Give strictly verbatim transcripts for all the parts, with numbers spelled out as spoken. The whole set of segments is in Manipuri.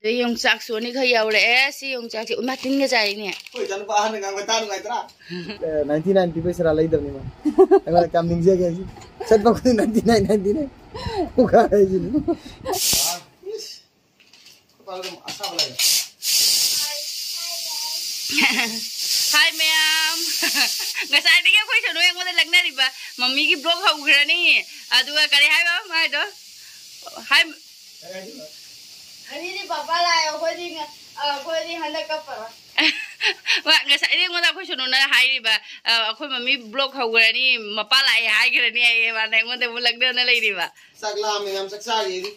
ꯑꯗꯩ ꯌꯣꯡꯆꯥꯛꯁꯨ ꯑꯅꯤꯈꯛ ꯌꯧꯔꯛꯑꯦ꯫ ꯁꯤ ꯌꯣꯡꯆꯥꯛꯁꯦ, ꯎꯃꯥ, ꯇꯤꯟꯒ ꯆꯥꯏꯅꯦ꯫ ꯑꯩꯈꯣꯏ ꯏꯆꯥꯅꯨꯄꯥ ꯑꯍꯟꯅ ꯉꯥꯡꯕ ꯇꯥ ꯅꯨꯡꯉꯥꯏꯇ꯭ꯔꯥ? ꯑꯦ, ꯅꯥꯏꯟꯇꯤ ꯅꯥꯏꯟ ꯄꯤꯕꯩ ꯁꯔꯥ ꯂꯩꯗꯕꯅꯤ ꯃꯥ꯫ ꯑꯩꯉꯣꯟꯗ ꯀꯌꯥꯝ ꯅꯤꯡꯖꯒꯦ ꯍꯥꯏꯁꯤ꯫ ꯆꯠꯄ ꯈꯨꯗꯤꯡ ꯅꯥꯏꯟꯇꯤ ꯅꯥꯏꯟ, ꯅꯥꯏꯟꯇꯤ ꯅꯥꯏꯟ꯫ ꯄꯨꯈꯥꯏ ꯍꯥꯏꯁꯤꯅꯤ꯫ ꯏꯁ꯫ ꯈꯨꯄꯥꯛ ꯑꯗꯨꯝ ꯑꯁꯥꯕ ꯂꯩꯔꯦ꯫ ꯍꯥꯏ ꯃꯌꯥꯝ꯫ ꯉꯁꯥꯏꯗꯒꯤ ꯑꯩꯈꯣꯏ ꯁꯣꯅꯨ ꯑꯩꯉꯣꯟꯗ ꯂꯛꯅꯔꯤꯕ, "ꯃꯝꯃꯤꯒꯤ vlog ꯍꯧꯈ꯭ꯔꯅꯤ, ꯑꯗꯨꯒ ꯀꯔꯤ ꯍꯥꯏꯕ ꯑꯃ ꯍꯥꯏꯗꯣ?" ꯍꯥꯏ꯫ ꯀꯔꯤ ꯍꯥꯏꯗꯣꯏꯅꯣ? ꯑꯅꯤꯗꯤ ꯄꯥꯄꯥ ꯂꯥꯛꯑꯦ, ꯑꯩꯈꯣꯏꯗꯤ ꯉ-, ꯑ, ꯑꯩꯈꯣꯏꯗꯤ ꯍꯟꯗꯛ ꯀꯞꯄꯔꯣꯏ꯫ ꯃꯥ ꯉꯁꯥꯏꯗꯩ ꯑꯩꯉꯣꯟꯗ ꯑꯩꯈꯣꯏ ꯁꯣꯅꯨꯅ ꯍꯥꯏꯔꯤꯕ, "ꯑ, ꯑꯩꯈꯣꯏ ꯃꯝꯃꯤ vlog ꯍꯧꯈ꯭ꯔꯅꯤ, ꯃꯄꯥ ꯂꯥꯛꯑꯦ ꯍꯥꯏꯈ꯭ꯔꯅꯤ" ꯍꯥꯏꯌꯦ꯫ ꯃꯥꯅ ꯑꯩꯉꯣꯟꯗ ꯑꯃꯨꯛ ꯂꯛꯅꯅ ꯂꯩꯔꯤꯕ꯫ ꯆꯥꯛ ꯂꯥꯝꯃꯦ, ꯌꯥꯝ ꯆꯥꯛ ꯆꯥꯒꯦꯗꯤ꯫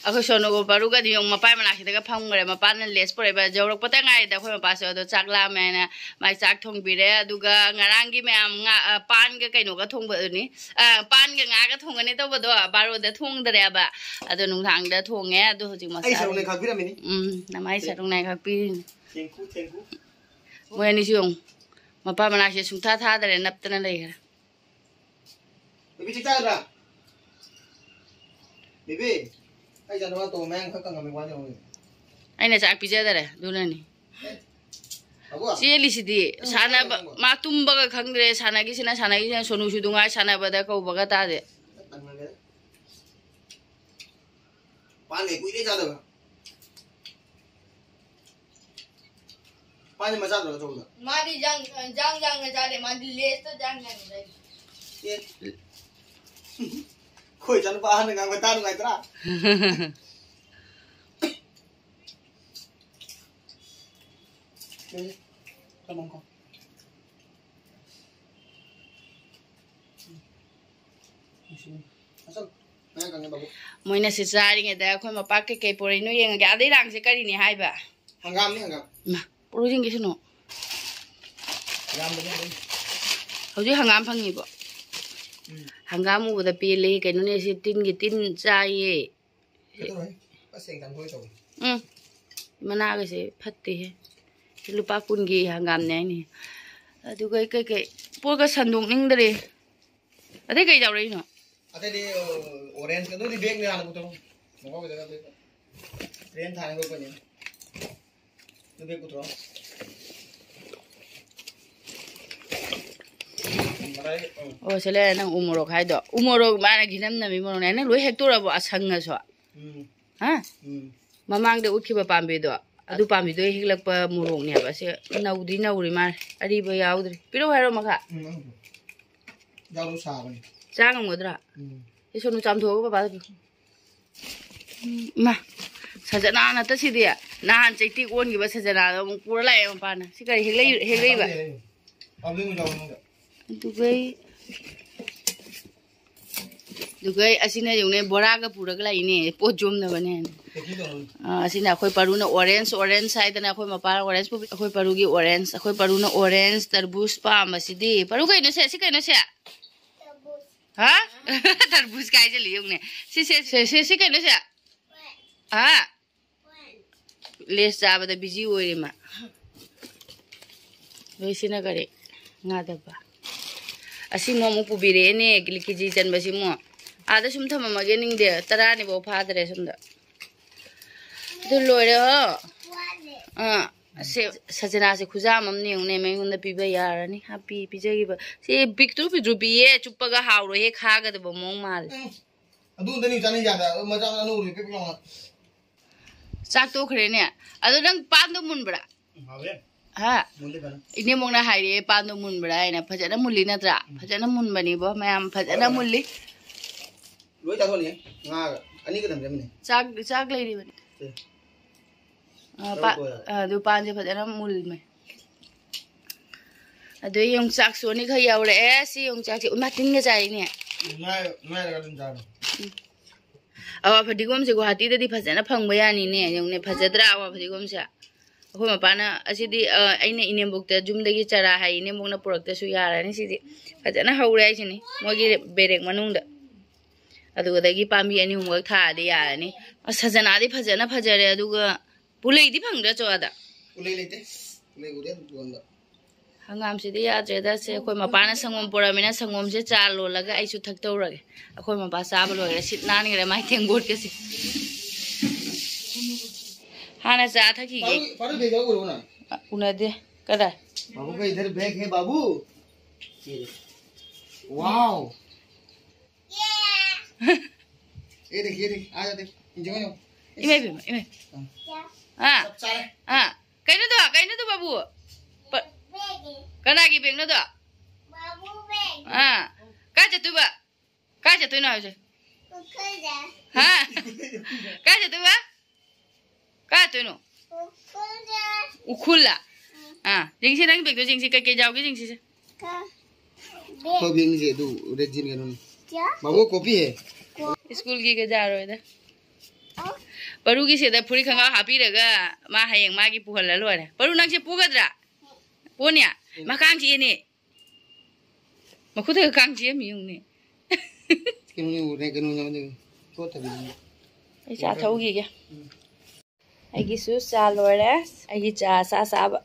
ꯑꯩꯈꯣꯏ ꯁꯣꯅꯨꯒ ꯄꯥꯔꯨꯒꯗꯤ ꯌꯦꯡꯉꯨ, ꯃꯄꯥꯏ ꯃꯅꯥꯛꯁꯤꯗꯒ ꯐꯝꯈ꯭ꯔꯦ꯫ ꯃꯄꯥꯅ lace ꯄꯨꯔꯛꯏꯕ, ꯌꯧꯔꯛꯄꯇ ꯉꯥꯏꯔꯤꯗ ꯑꯩꯈꯣꯏ ꯃꯄꯥꯁꯨ꯫ ꯑꯗꯣ ꯆꯥꯛ ꯂꯥꯝꯃꯦꯅ ꯃꯥꯏ ꯆꯥꯛ ꯊꯣꯡꯕꯤꯔꯦ꯫ ꯑꯗꯨꯒ ꯉꯔꯥꯡꯒꯤ ꯃꯌꯥꯝ ꯉꯥ, ꯑ, ꯄꯥꯟꯒ ꯀꯩꯅꯣꯒ ꯊꯣꯡꯕꯗꯨꯅꯤ, ꯑ, ꯄꯥꯟꯒ ꯉꯥꯒ ꯊꯣꯡꯒꯅꯤ ꯇꯧꯕꯗꯣ ꯕꯥꯔꯣꯗ ꯊꯣꯡꯗꯔꯦꯕ꯫ ꯑꯗꯣ ꯅꯨꯡꯗꯥꯡꯗ ꯊꯣꯡꯉꯦ꯫ ꯑꯗꯣ ꯍꯧꯖꯤꯛ ꯑꯩ ꯁꯔꯨꯛꯅꯦ ꯃꯆꯥ ꯈꯥꯛꯄꯤꯔꯝꯃꯤꯅꯤ꯫ ꯎꯝ, ꯅꯃꯥꯏ ꯁꯔꯨꯛꯅꯦ ꯈꯥꯛꯄꯤꯔꯤꯅꯤ꯫ Thank you, thank you꯫ ꯃꯣꯏ ꯑꯅꯤꯁꯨ ꯌꯦꯡꯉꯨ, ꯃꯄꯥ ꯃꯅꯥꯛꯁꯦ ꯁꯨꯡꯊꯥ ꯊꯥꯗꯔꯦ, ꯅꯞꯇꯅ ꯂꯩꯈ꯭ꯔꯦ꯫ ꯕꯦꯕꯤ, ꯆꯤꯛ ꯆꯥꯒꯗ꯭ꯔꯥ? ꯕꯦꯕꯤ, ꯑꯩ ꯏꯆꯥꯅꯨꯄꯥ ꯇꯣꯝꯕ ꯃꯌꯥꯡ ꯈꯔ ꯀꯪꯉꯝꯃꯤ, ꯋꯥꯗꯤ ꯍꯧꯔꯦ꯫ ꯑꯩꯅ ꯆꯥꯛ ꯄꯤꯖꯗꯔꯦ, ꯑꯗꯨꯅꯅꯤ꯫ ꯑꯕꯨ? ꯆꯦꯜꯂꯤꯁꯤꯗꯤ꯫ ꯅꯪ ꯁꯥꯟꯅꯕ, ꯆꯥꯒꯗ꯭ꯔꯥ? ꯃꯥ ꯇꯨꯝꯕꯒ ꯈꯪꯗ꯭ꯔꯦ, ꯁꯥꯟꯅꯈꯤꯁꯤꯅ ꯁꯥꯟꯅꯈꯤꯁꯤꯅ, ꯁꯣꯅꯨꯁꯨ ꯑꯗꯨ ꯉꯥꯏ, ꯁꯥꯟꯅꯕꯗ ꯀꯧꯕꯒ ꯇꯥꯗꯦ꯫ ꯇꯟꯃꯟꯈ꯭ꯔꯦ꯫ ꯄꯥꯟꯒ ꯀꯨꯏꯔꯦ ꯆꯥꯗꯕ꯫ ꯄꯥꯟꯗꯤ ꯃꯆꯥꯗꯨꯔꯣ ꯑꯆꯧꯕꯗꯣ? ꯃꯥꯗꯤ ꯌꯥꯡ-, ꯌꯥꯡ ꯌꯥꯡꯅ ꯆꯥꯗꯦ, ꯃꯥꯗꯤ lace ꯇꯣ ꯌꯥꯡ ꯌꯥꯡꯅ ꯆꯥꯏ꯫ ꯑꯦ꯫ ꯑꯩꯈꯣꯏ ꯏꯆꯥꯅꯨꯄꯥ ꯑꯍꯟꯅ ꯉꯥꯡꯕ ꯇꯥ ꯅꯨꯡꯉꯥꯏꯇ꯭ꯔꯥ? ꯑꯦ, ꯀꯃꯥꯡ ꯀꯣ꯫ ꯃꯣꯏꯅ ꯁꯤ ꯆꯥꯔꯤꯉꯩꯗ ꯑꯩꯈꯣꯏ ꯃꯄꯥ ꯀꯩꯀꯩ ꯄꯨꯔꯛꯏꯅꯣ ꯌꯦꯡꯉꯒꯦ꯫ ꯑꯗꯩ ꯂꯥꯡꯁꯦ ꯀꯔꯤꯅꯤ ꯍꯥꯏꯕ? ꯍꯪꯒꯥꯝꯅꯤ, ꯍꯪꯒꯥꯝ꯫ ꯏꯃꯥ, ꯄꯨꯔꯛꯎ ꯌꯦꯡꯒꯦ ꯁꯅꯨ꯫ ꯌꯥꯝꯕꯅꯤ ꯑꯗꯨꯝ꯫ ꯍꯧꯖꯤꯛ ꯍꯪꯒꯥꯝ ꯐꯪꯉꯤꯕꯣ? ꯎꯝ꯫ ꯍꯪꯒꯥꯝ ꯎꯕꯗ ꯄꯦꯜꯂꯦ꯫ ꯀꯩꯅꯣꯅꯦ ꯁꯤ ꯇꯤꯟꯒꯤ ꯇꯤꯟ ꯆꯥꯏꯌꯦ꯫ ꯀꯩꯗꯧꯔꯦ? ꯑꯁ, ꯌꯦꯡ ꯇꯝꯊꯣꯛꯑꯦ ꯇꯧꯕꯅꯤ꯫ ꯎꯝ꯫ ꯃꯅꯥꯒꯁꯦ ꯐꯠꯇꯦꯍꯦ꯫ ꯁꯤ ꯂꯨꯄꯥ ꯀꯨꯟꯒꯤ ꯍꯪꯒꯥꯝꯅꯦ ꯍꯥꯏꯅꯤ꯫ ꯑꯗꯨꯒ ꯑꯩ ꯀꯩꯀꯩ ꯄꯣꯠꯀ ꯁꯟꯗꯣꯛꯅꯤꯡꯗ꯭ꯔꯦ꯫ ꯑꯇꯩ ꯀꯩ ꯌꯥꯎꯔꯛꯏꯅꯣ? ꯑꯇꯩꯗꯤ, ꯑ, orange, ꯑꯗꯨꯗꯤ bag ꯅꯤ ꯍꯥꯟꯅ ꯄꯨꯊꯣꯔꯛꯑꯣ꯫ ꯃꯈꯥ ꯑꯣꯏꯗꯅ ꯑꯇꯩ꯫ ꯇ꯭ꯔꯦꯟ ꯊꯥꯅꯕ ꯑꯩꯈꯣꯏꯅꯦ꯫ ꯑꯗꯨ ꯕꯦꯛ ꯄꯨꯊꯣꯔꯛꯑꯣ꯫ ꯃꯔꯥꯏ, ꯎꯝ꯫ ꯑꯣ, ꯁꯤ ꯂꯩꯔꯦ ꯅꯪ ꯎ ꯃꯣꯔꯣꯛ ꯍꯥꯏꯗꯣ꯫ ꯎ ꯃꯣꯔꯣꯛ ꯃꯥꯅ ꯘꯤꯅꯝ ꯅꯝꯃꯤ ꯃꯣꯔꯣꯛꯅꯦ꯫ ꯅꯪ ꯂꯣꯏ ꯍꯦꯛꯇꯣꯔꯕꯣ ꯑꯁꯪꯉꯁꯨ? ꯎꯝ꯫ ꯍꯥ? ꯎꯝ꯫ ꯃꯃꯥꯡꯗ ꯎꯠꯈꯤꯕ ꯄꯥꯝꯕꯤꯗꯣ, ꯑꯗꯨ ꯄꯥꯝꯕꯤꯗꯣ ꯍꯦꯛꯂꯛꯄ ꯃꯣꯔꯣꯛꯅꯦꯕ꯫ ꯁꯤ ꯅꯧꯗꯤ ꯅꯧꯔꯤ ꯃꯥꯜꯂꯦ꯫ ꯑꯔꯤꯕ ꯌꯥꯎꯗ꯭ꯔꯤ꯫ ꯄꯤꯔꯛꯎ ꯍꯥꯏꯔꯣ ꯃꯈꯥ? ꯎꯝ, ꯎꯝ꯫ ꯌꯥꯎꯗꯣ ꯁꯥꯕꯅꯤ꯫ ꯆꯥ ꯉꯝꯒꯗ꯭ꯔꯥ? ꯎꯝ꯫ ꯁꯤ ꯁꯣꯅꯨ ꯆꯥꯝꯊꯣꯛꯑꯒ ꯕꯕꯥꯗ ꯄꯤꯌꯨ꯫ ꯏꯃꯥ, ꯁꯖꯅꯥ ꯅꯠꯇ ꯁꯤꯗꯤ꯫ ꯅꯍꯥꯟ ꯆꯩꯇꯦꯛ ꯑꯣꯟꯈꯤꯕ ꯁꯖꯅꯥꯗꯣ ꯑꯃꯨꯛ ꯄꯨꯔ ꯂꯥꯛꯑꯦ ꯃꯄꯥꯅ꯫ ꯁꯤ ꯀꯔꯤ ꯍꯦꯛꯂꯛꯏ-, ꯍꯦꯛꯂꯛꯏꯕ? ꯑꯗꯨꯒꯩ, ꯑꯗꯨꯒꯩ ꯑꯁꯤꯅ ꯌꯦꯡꯉꯨꯅꯦ, ꯕꯣꯔꯥꯒ ꯄꯨꯔꯒ ꯂꯥꯛꯏꯅꯦ, ꯄꯣꯠ ꯌꯣꯝꯅꯕꯅꯦ ꯍꯥꯏꯅ꯫ ꯑꯥ, ꯑꯁꯤꯅ ꯑꯩꯈꯣꯏ ꯄꯔꯨꯅ orange, orange ꯍꯥꯏꯗꯅ ꯑꯩꯈꯣꯏ ꯃꯄꯥꯅ orange ꯄꯨꯕꯤ-, ꯑꯩꯈꯣꯏ ꯄꯔꯨꯒꯤ orange, ꯑꯩꯈꯣꯏ ꯄꯔꯨꯅ orange, ꯇꯔꯕꯨꯖ ꯄꯥꯝꯕꯁꯤꯗꯤ꯫ ꯄꯔꯨ ꯀꯩꯅꯣ ꯁꯦ? ꯁꯤ ꯀꯩꯅꯣ ꯁꯦ? ꯍꯥ? ꯇꯔꯕꯨꯖ ꯀꯥꯏ ꯍꯥꯏꯖꯜꯂꯤ ꯌꯦꯡꯉꯨꯅꯦ꯫ ꯁꯤ, ꯁꯦ, ꯁꯦ, ꯁꯦ, ꯁꯤ ꯀꯩꯅꯣ ꯁꯦ? ꯍꯥ? Lays ꯆꯥꯕꯗ busy ꯑꯣꯏꯔꯦ ꯃꯥ꯫ ꯑꯗꯩ ꯁꯤꯅ ꯀꯔꯤ? ꯉꯥꯗꯕ꯫ ꯑꯁꯤꯃꯨꯛ ꯑꯃꯨꯛ ꯄꯨꯕꯤꯔꯛꯑꯦꯅꯦ, ꯀꯦꯖꯤ ꯆꯟꯕꯁꯤꯃꯨꯛ꯫ ꯑꯥꯗ ꯁꯨꯝ ꯊꯝꯃꯝꯃꯒꯦ ꯅꯤꯡꯗꯦ, ꯇꯔꯥꯅꯤꯐꯥꯎ ꯐꯥꯗ꯭ꯔꯦ ꯁꯣꯝꯗ꯫ ꯑꯗꯨ ꯂꯣꯏꯔꯦ ꯍꯣ꯫ ꯑꯥ, ꯑꯁꯦ ꯁꯖꯅꯥꯁꯦ ꯈꯨꯖꯥꯝ ꯑꯃ ꯌꯦꯡꯉꯨꯅꯦ, ꯃꯉꯣꯟꯗ ꯄꯤꯕ ꯌꯥꯔꯅꯤ꯫ ꯍꯥꯄꯤ ꯄꯤꯖꯈꯤꯕ꯫ ꯁꯤ ꯄꯤꯛꯇ꯭ꯔꯨ ꯄꯤꯛꯇ꯭ꯔꯨ ꯄꯤꯌꯦ, ꯆꯨꯞꯄꯒ ꯍꯥꯎꯔꯣꯏꯍꯦ, ꯈꯥꯒꯗꯕ ꯃꯑꯣꯡ ꯃꯥꯜꯂꯦ꯫ ꯎꯝ꯫ ꯑꯗꯨ ꯑꯝꯇꯅꯤ ꯆꯥꯅꯤꯡ ꯌꯥꯗ, ꯃꯆꯥ ꯃꯆꯥ ꯂꯧꯔꯨꯏ ꯄꯤꯛ ꯄꯤꯛ ꯂꯥꯎꯅ꯫ ꯆꯥꯛ ꯇꯣꯛꯈ꯭ꯔꯦꯅꯦ꯫ ꯑꯗꯣ ꯅꯪ ꯄꯥꯟꯗꯣ ꯃꯨꯟꯕ꯭ꯔꯥ? ꯎꯝ, ꯍꯥꯎꯋꯦ꯫ ꯍꯥ? ꯃꯨꯜꯂꯤ ꯐꯖꯅ꯫ ꯏꯅꯦꯃꯣꯛꯅ ꯍꯥꯏꯔꯛꯑꯦ, ꯄꯥꯟꯗꯣ ꯃꯨꯟꯕ꯭ꯔꯥ ꯍꯥꯏꯅ꯫ ꯐꯖꯅ ꯃꯨꯜꯂꯤ ꯅꯠꯇ꯭ꯔꯥ? ꯎꯝ꯫ ꯐꯖꯅ ꯃꯨꯟꯕꯅꯤꯕꯣ ꯃꯌꯥꯝ, ꯐꯖꯅ ꯍꯣꯏ, ꯍꯣꯏ꯫ ꯃꯨꯜꯂꯤ꯫ ꯂꯣꯏ ꯆꯥꯊꯣꯛꯅꯤ꯫ ꯉꯥꯒ ꯑꯅꯤꯒ ꯊꯝꯖꯕꯅꯦ꯫ ꯆꯥꯛ, ꯆꯥꯛ ꯂꯩꯔꯤꯕꯅꯤ꯫ ꯑꯦ꯫ ꯑ, ꯇꯧ ꯄꯥ-, ꯇꯧ ꯌꯥꯔꯦ꯫ ꯑ, ꯑꯗꯨ ꯄꯥꯟꯁꯦ ꯐꯖꯅ ꯃꯨꯜꯂꯦ꯫ ꯑꯗꯨ ꯌꯣꯡꯆꯥꯛꯁꯨ ꯑꯅꯤꯈꯛ ꯌꯥꯎꯔꯛꯑꯦ꯫ ꯁꯤ ꯌꯣꯡꯆꯥꯛꯁꯦ, ꯎꯃꯥ, ꯇꯤꯟꯒ ꯆꯥꯏꯅꯦ꯫ ꯉꯥꯏ-, ꯉꯥꯏꯔꯒ ꯑꯗꯨꯝ ꯆꯥꯔꯣ꯫ ꯎꯝ꯫ ꯑꯋꯥ ꯐꯗꯤꯒꯣꯝꯁꯦ ꯒꯨꯋꯥꯍꯥꯇꯤꯗꯗꯤ ꯐꯖꯅ ꯐꯪꯕ ꯌꯥꯅꯤꯅꯦ꯫ ꯌꯦꯡꯉꯨꯅꯦ, ꯐꯖꯗ꯭ꯔꯥ ꯑꯋꯥ ꯐꯗꯤꯒꯣꯝꯁꯦ? ꯑꯩꯈꯣꯏ ꯃꯄꯥꯅ ꯑꯁꯤꯗꯤ, ꯑ, ꯑꯩꯅ ꯏꯅꯦꯝꯕꯣꯛꯇ ꯌꯨꯝꯗꯒꯤ ꯆꯥꯔꯥ ꯍꯥꯏ, ꯏꯅꯦꯝꯕꯣꯛꯅ ꯄꯨꯔꯛꯇꯁꯨ ꯌꯥꯔꯅꯤ ꯁꯤꯗꯤ꯫ ꯐꯖꯅ ꯍꯧꯔꯦ ꯍꯥꯏꯁꯤꯅꯤ, ꯃꯣꯏꯒꯤ ꯕꯦꯔꯦꯛ ꯃꯅꯨꯡꯗ꯫ ꯑꯗꯨꯗꯒꯤ ꯄꯥꯝꯕꯤ ꯑꯅꯤ ꯑꯍꯨꯝꯈꯛ ꯊꯥꯔꯗꯤ ꯌꯥꯔꯅꯤ꯫ ꯑꯁ, ꯁꯖꯅꯥꯗꯤ ꯐꯖꯅ ꯐꯖꯔꯦ, ꯑꯗꯨꯒ ꯄꯨꯂꯩꯗꯤ ꯐꯪꯗ꯭ꯔꯥ ꯆꯣ ꯑꯗ? ꯄꯨꯂꯩ ꯂꯩꯇꯦ꯫ ꯄꯨꯂꯩ ꯎꯗꯦ ꯗꯨꯀꯥꯟꯗ꯫ ꯍꯪꯒꯥꯝꯁꯤꯗꯤ ꯌꯥꯗ꯭ꯔꯦꯗ꯫ ꯁꯦ, ꯑꯩꯈꯣꯏ ꯃꯄꯥꯅ ꯁꯪꯒꯣꯝ ꯄꯨꯔꯛꯑꯃꯤꯅ ꯁꯪꯒꯣꯝꯁꯦ ꯆꯥ ꯂꯣꯜꯂꯒ ꯑꯩꯁꯨ ꯊꯛꯇꯧꯔꯒꯦ꯫ ꯑꯩꯈꯣꯏ ꯃꯄꯥ ꯆꯥꯕ ꯂꯣꯏꯔꯦ꯫ ꯁꯤꯠ ꯅꯥꯟꯈ꯭ꯔꯦ ꯃꯥꯏ ꯇꯦꯡꯒꯣꯠꯀꯁꯦ꯫ ꯍꯥꯟꯅ ꯆꯥ ꯊꯛꯈꯤꯒꯦ꯫ ꯄꯥꯔꯨ, ꯄꯥꯔꯨ ꯕꯦꯒ ꯎꯔꯕꯣ ꯅꯪ? ꯑ, ꯎꯅꯗꯦ꯫ ꯀꯗꯥꯏ? बाबू का इधर बैग है बाबू। ये देख। वाओ। ये देख, ये देख, आ जा देख। ꯏꯃꯥ ꯏꯕꯦꯝꯃ, ꯏꯃꯥ꯫ ꯑꯥ꯫ ꯆꯞ ꯆꯥꯔꯦ꯫ ꯑꯥ꯫ ꯀꯩꯅꯣꯗꯣ, ꯀꯩꯅꯣꯗꯣ ꯕꯥꯕꯨ? ꯄ-, ꯀꯅꯥꯒꯤ ꯕꯦꯒꯅꯣꯗꯣ? ꯑꯥ꯫ ꯀꯥꯏ ꯆꯠꯇꯣꯏꯕ? ꯀꯥꯏ ꯆꯠꯇꯣꯏꯅꯣ ꯍꯥꯏꯁꯦ? ꯍꯥ? ꯀꯥꯏ ꯆꯠꯇꯣꯏꯕ? ꯀꯥꯏ ꯆꯠꯇꯣꯏꯅꯣ? ꯎꯈ꯭ꯔꯨꯜꯂ? ꯑꯥ, ꯌꯦꯡꯁꯤ ꯅꯪ ꯕꯦꯒꯇꯣ ꯌꯦꯡꯁꯤ, ꯀꯩꯀꯩ ꯌꯥꯎꯒꯦ ꯌꯦꯡꯁꯤꯁꯦ꯫ ꯀꯣꯕꯤꯅꯤꯁꯦ ꯑꯗꯨ ꯔꯦꯖꯤꯟ ꯀꯩꯅꯣꯅꯤ꯫ ꯕꯥꯕꯨ ꯀꯣꯄꯤ ꯍꯦ꯫ ꯁ꯭ꯀꯨꯜꯒꯤꯒ ꯌꯥꯔꯣꯏꯗ꯫ ꯄꯔꯨꯒꯤꯁꯤꯗ ꯐꯨꯔꯤꯠ ꯈꯪꯒꯥꯎ ꯍꯥꯞꯄꯤꯔꯒ ꯃꯥ ꯍꯌꯦꯡ ꯃꯥꯒꯤ ꯄꯨꯍꯜꯂ ꯂꯣꯏꯔꯦ꯫ ꯄꯔꯨ ꯅꯪꯁꯦ ꯄꯨꯒꯗ꯭ꯔꯥ? ꯄꯨꯅꯤ? ꯃꯈꯥꯡ ꯆꯦꯅꯤ꯫ ꯃꯈꯨꯠꯇꯒ ꯀꯥꯡ ꯆꯦ ꯑꯃ ꯌꯦꯡꯉꯨꯅꯦ꯫ ꯀꯩꯅꯣꯅꯦ, ꯎꯔꯦ, ꯀꯩꯅꯣꯅꯦ, ꯆꯣꯠꯇꯕꯤꯅꯦ꯫ ꯑꯩ ꯆꯥ ꯊꯛꯎꯈꯤꯒꯦ꯫ ꯎꯝ꯫ ꯑꯩꯒꯤꯁꯨ ꯆꯥ ꯂꯣꯏꯔꯦ꯫ ꯑꯩꯒꯤ ꯆꯥ ꯆꯥ ꯆꯥꯕ꯫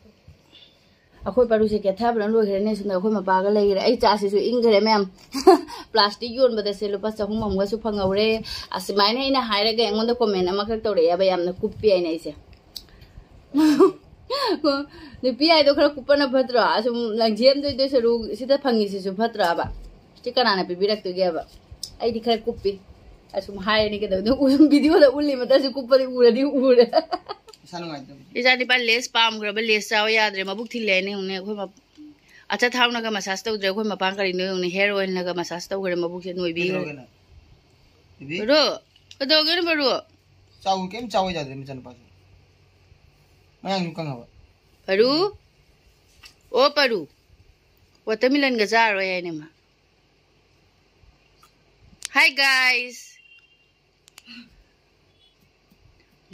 ꯑꯩꯈꯣꯏ ꯄꯔꯨꯁꯦ ꯀꯦꯊꯕꯅ ꯂꯣꯏꯈ꯭ꯔꯦꯅꯦ꯫ ꯁꯣꯝꯗ ꯑꯩꯈꯣꯏ ꯃꯄꯥꯒ ꯂꯩꯈ꯭ꯔꯦ꯫ ꯑꯩ ꯆꯥꯁꯤꯁꯨ ꯏꯪꯈ꯭ꯔꯦ ꯃꯌꯥꯝ꯫ ꯄ꯭ꯂꯥꯁꯇꯤꯛ ꯌꯣꯟꯕꯗ ꯁꯦ ꯂꯨꯄꯥ ꯆꯍꯨꯝ ꯑꯃꯒꯁꯨ ꯐꯪꯍꯧꯔꯦ꯫ ꯑꯁꯨꯃꯥꯏꯅ ꯑꯩꯅ ꯍꯥꯏꯔꯒ ꯑꯩꯉꯣꯟꯗ ꯀꯣꯃꯦꯟ ꯑꯃꯈꯛ ꯇꯧꯔꯛꯑꯦꯕ, ꯌꯥꯝꯅ ꯀꯨꯞꯄꯤ ꯍꯥꯏꯅ ꯑꯩꯁꯦ꯫ ꯅꯨꯄꯤ ꯍꯥꯏꯗꯣ ꯈꯔ ꯀꯨꯞꯄꯅ ꯐꯠꯇ꯭ꯔꯣ? ꯑꯁꯨꯝ ꯂꯪꯖꯦꯝꯗꯣꯏꯗꯣꯏ ꯁꯔꯨꯛ ꯁꯤꯗ ꯐꯪꯉꯤꯁꯤꯁꯨ ꯐꯠꯇ꯭ꯔꯕ? ꯁꯤ ꯀꯅꯥꯅ ꯄꯤꯕꯤꯔꯛꯇꯣꯏꯒꯦꯕ? ꯑꯩꯗꯤ ꯈꯔ ꯀꯨꯞꯄꯤ꯫ ꯑꯁꯨꯝ ꯍꯥꯏꯔꯅꯤ ꯀꯩꯗꯧꯅꯤ? ꯎ-, ꯚꯤꯗꯤꯑꯣꯗ ꯎꯠꯂꯤ ꯃꯇꯝꯁꯨ ꯀꯨꯞꯄꯗꯤ ꯎꯔꯗꯤ ꯎꯔꯦ꯫ ꯏꯁꯥ ꯅꯨꯡꯉꯥꯏꯇꯕ꯫ ꯏꯆꯥ ꯅꯤꯄꯥ ꯂꯦꯁ ꯄꯥꯝꯈ꯭ꯔꯕ, ꯂꯦꯁ ꯆꯥꯎ ꯌꯥꯗ꯭ꯔꯦ, ꯃꯕꯨꯛ ꯊꯤꯜꯂꯦ ꯍꯥꯏꯅ ꯌꯦꯡꯉꯨꯅꯦ꯫ ꯑꯩꯈꯣꯏ ꯃꯞ-, ꯑꯆꯥꯊꯥꯎꯅꯒ ꯃꯁꯥꯁ ꯇꯧꯗ꯭ꯔꯦ, ꯑꯩꯈꯣꯏ ꯃꯄꯥꯡ ꯀꯔꯤꯅꯣ ꯌꯦꯡꯉꯨꯅꯦ, ꯍꯦꯌꯔ ꯑꯣꯏꯜꯅꯒ ꯃꯁꯥꯁ ꯇꯧꯈ꯭ꯔꯦ ꯃꯕꯨꯛꯁꯦ ꯅꯣꯏꯕꯤ꯫ ꯀꯩꯗꯧꯔꯒꯦ ꯅꯪ? ꯕꯦꯕꯤ? ꯕꯔꯣ, ꯀꯩꯗꯧꯒꯦꯅꯣ ꯕꯔꯣ? ꯆꯥꯎ, ꯀꯩꯝ ꯆꯥꯎ ꯌꯥꯗ꯭ꯔꯦ ꯃꯆꯥꯅꯨꯄꯥꯁꯦ꯫ ꯃꯌꯥꯡꯁꯨ ꯀꯪꯉꯕ꯫ ꯄꯔꯨ? ꯑꯣ ꯄꯔꯨ꯫ ꯋꯥꯇꯔꯃꯤꯂꯟꯒ ꯆꯥꯔꯔꯣꯏ ꯍꯥꯏꯅꯦ ꯃꯥ꯫ Hi guys꯫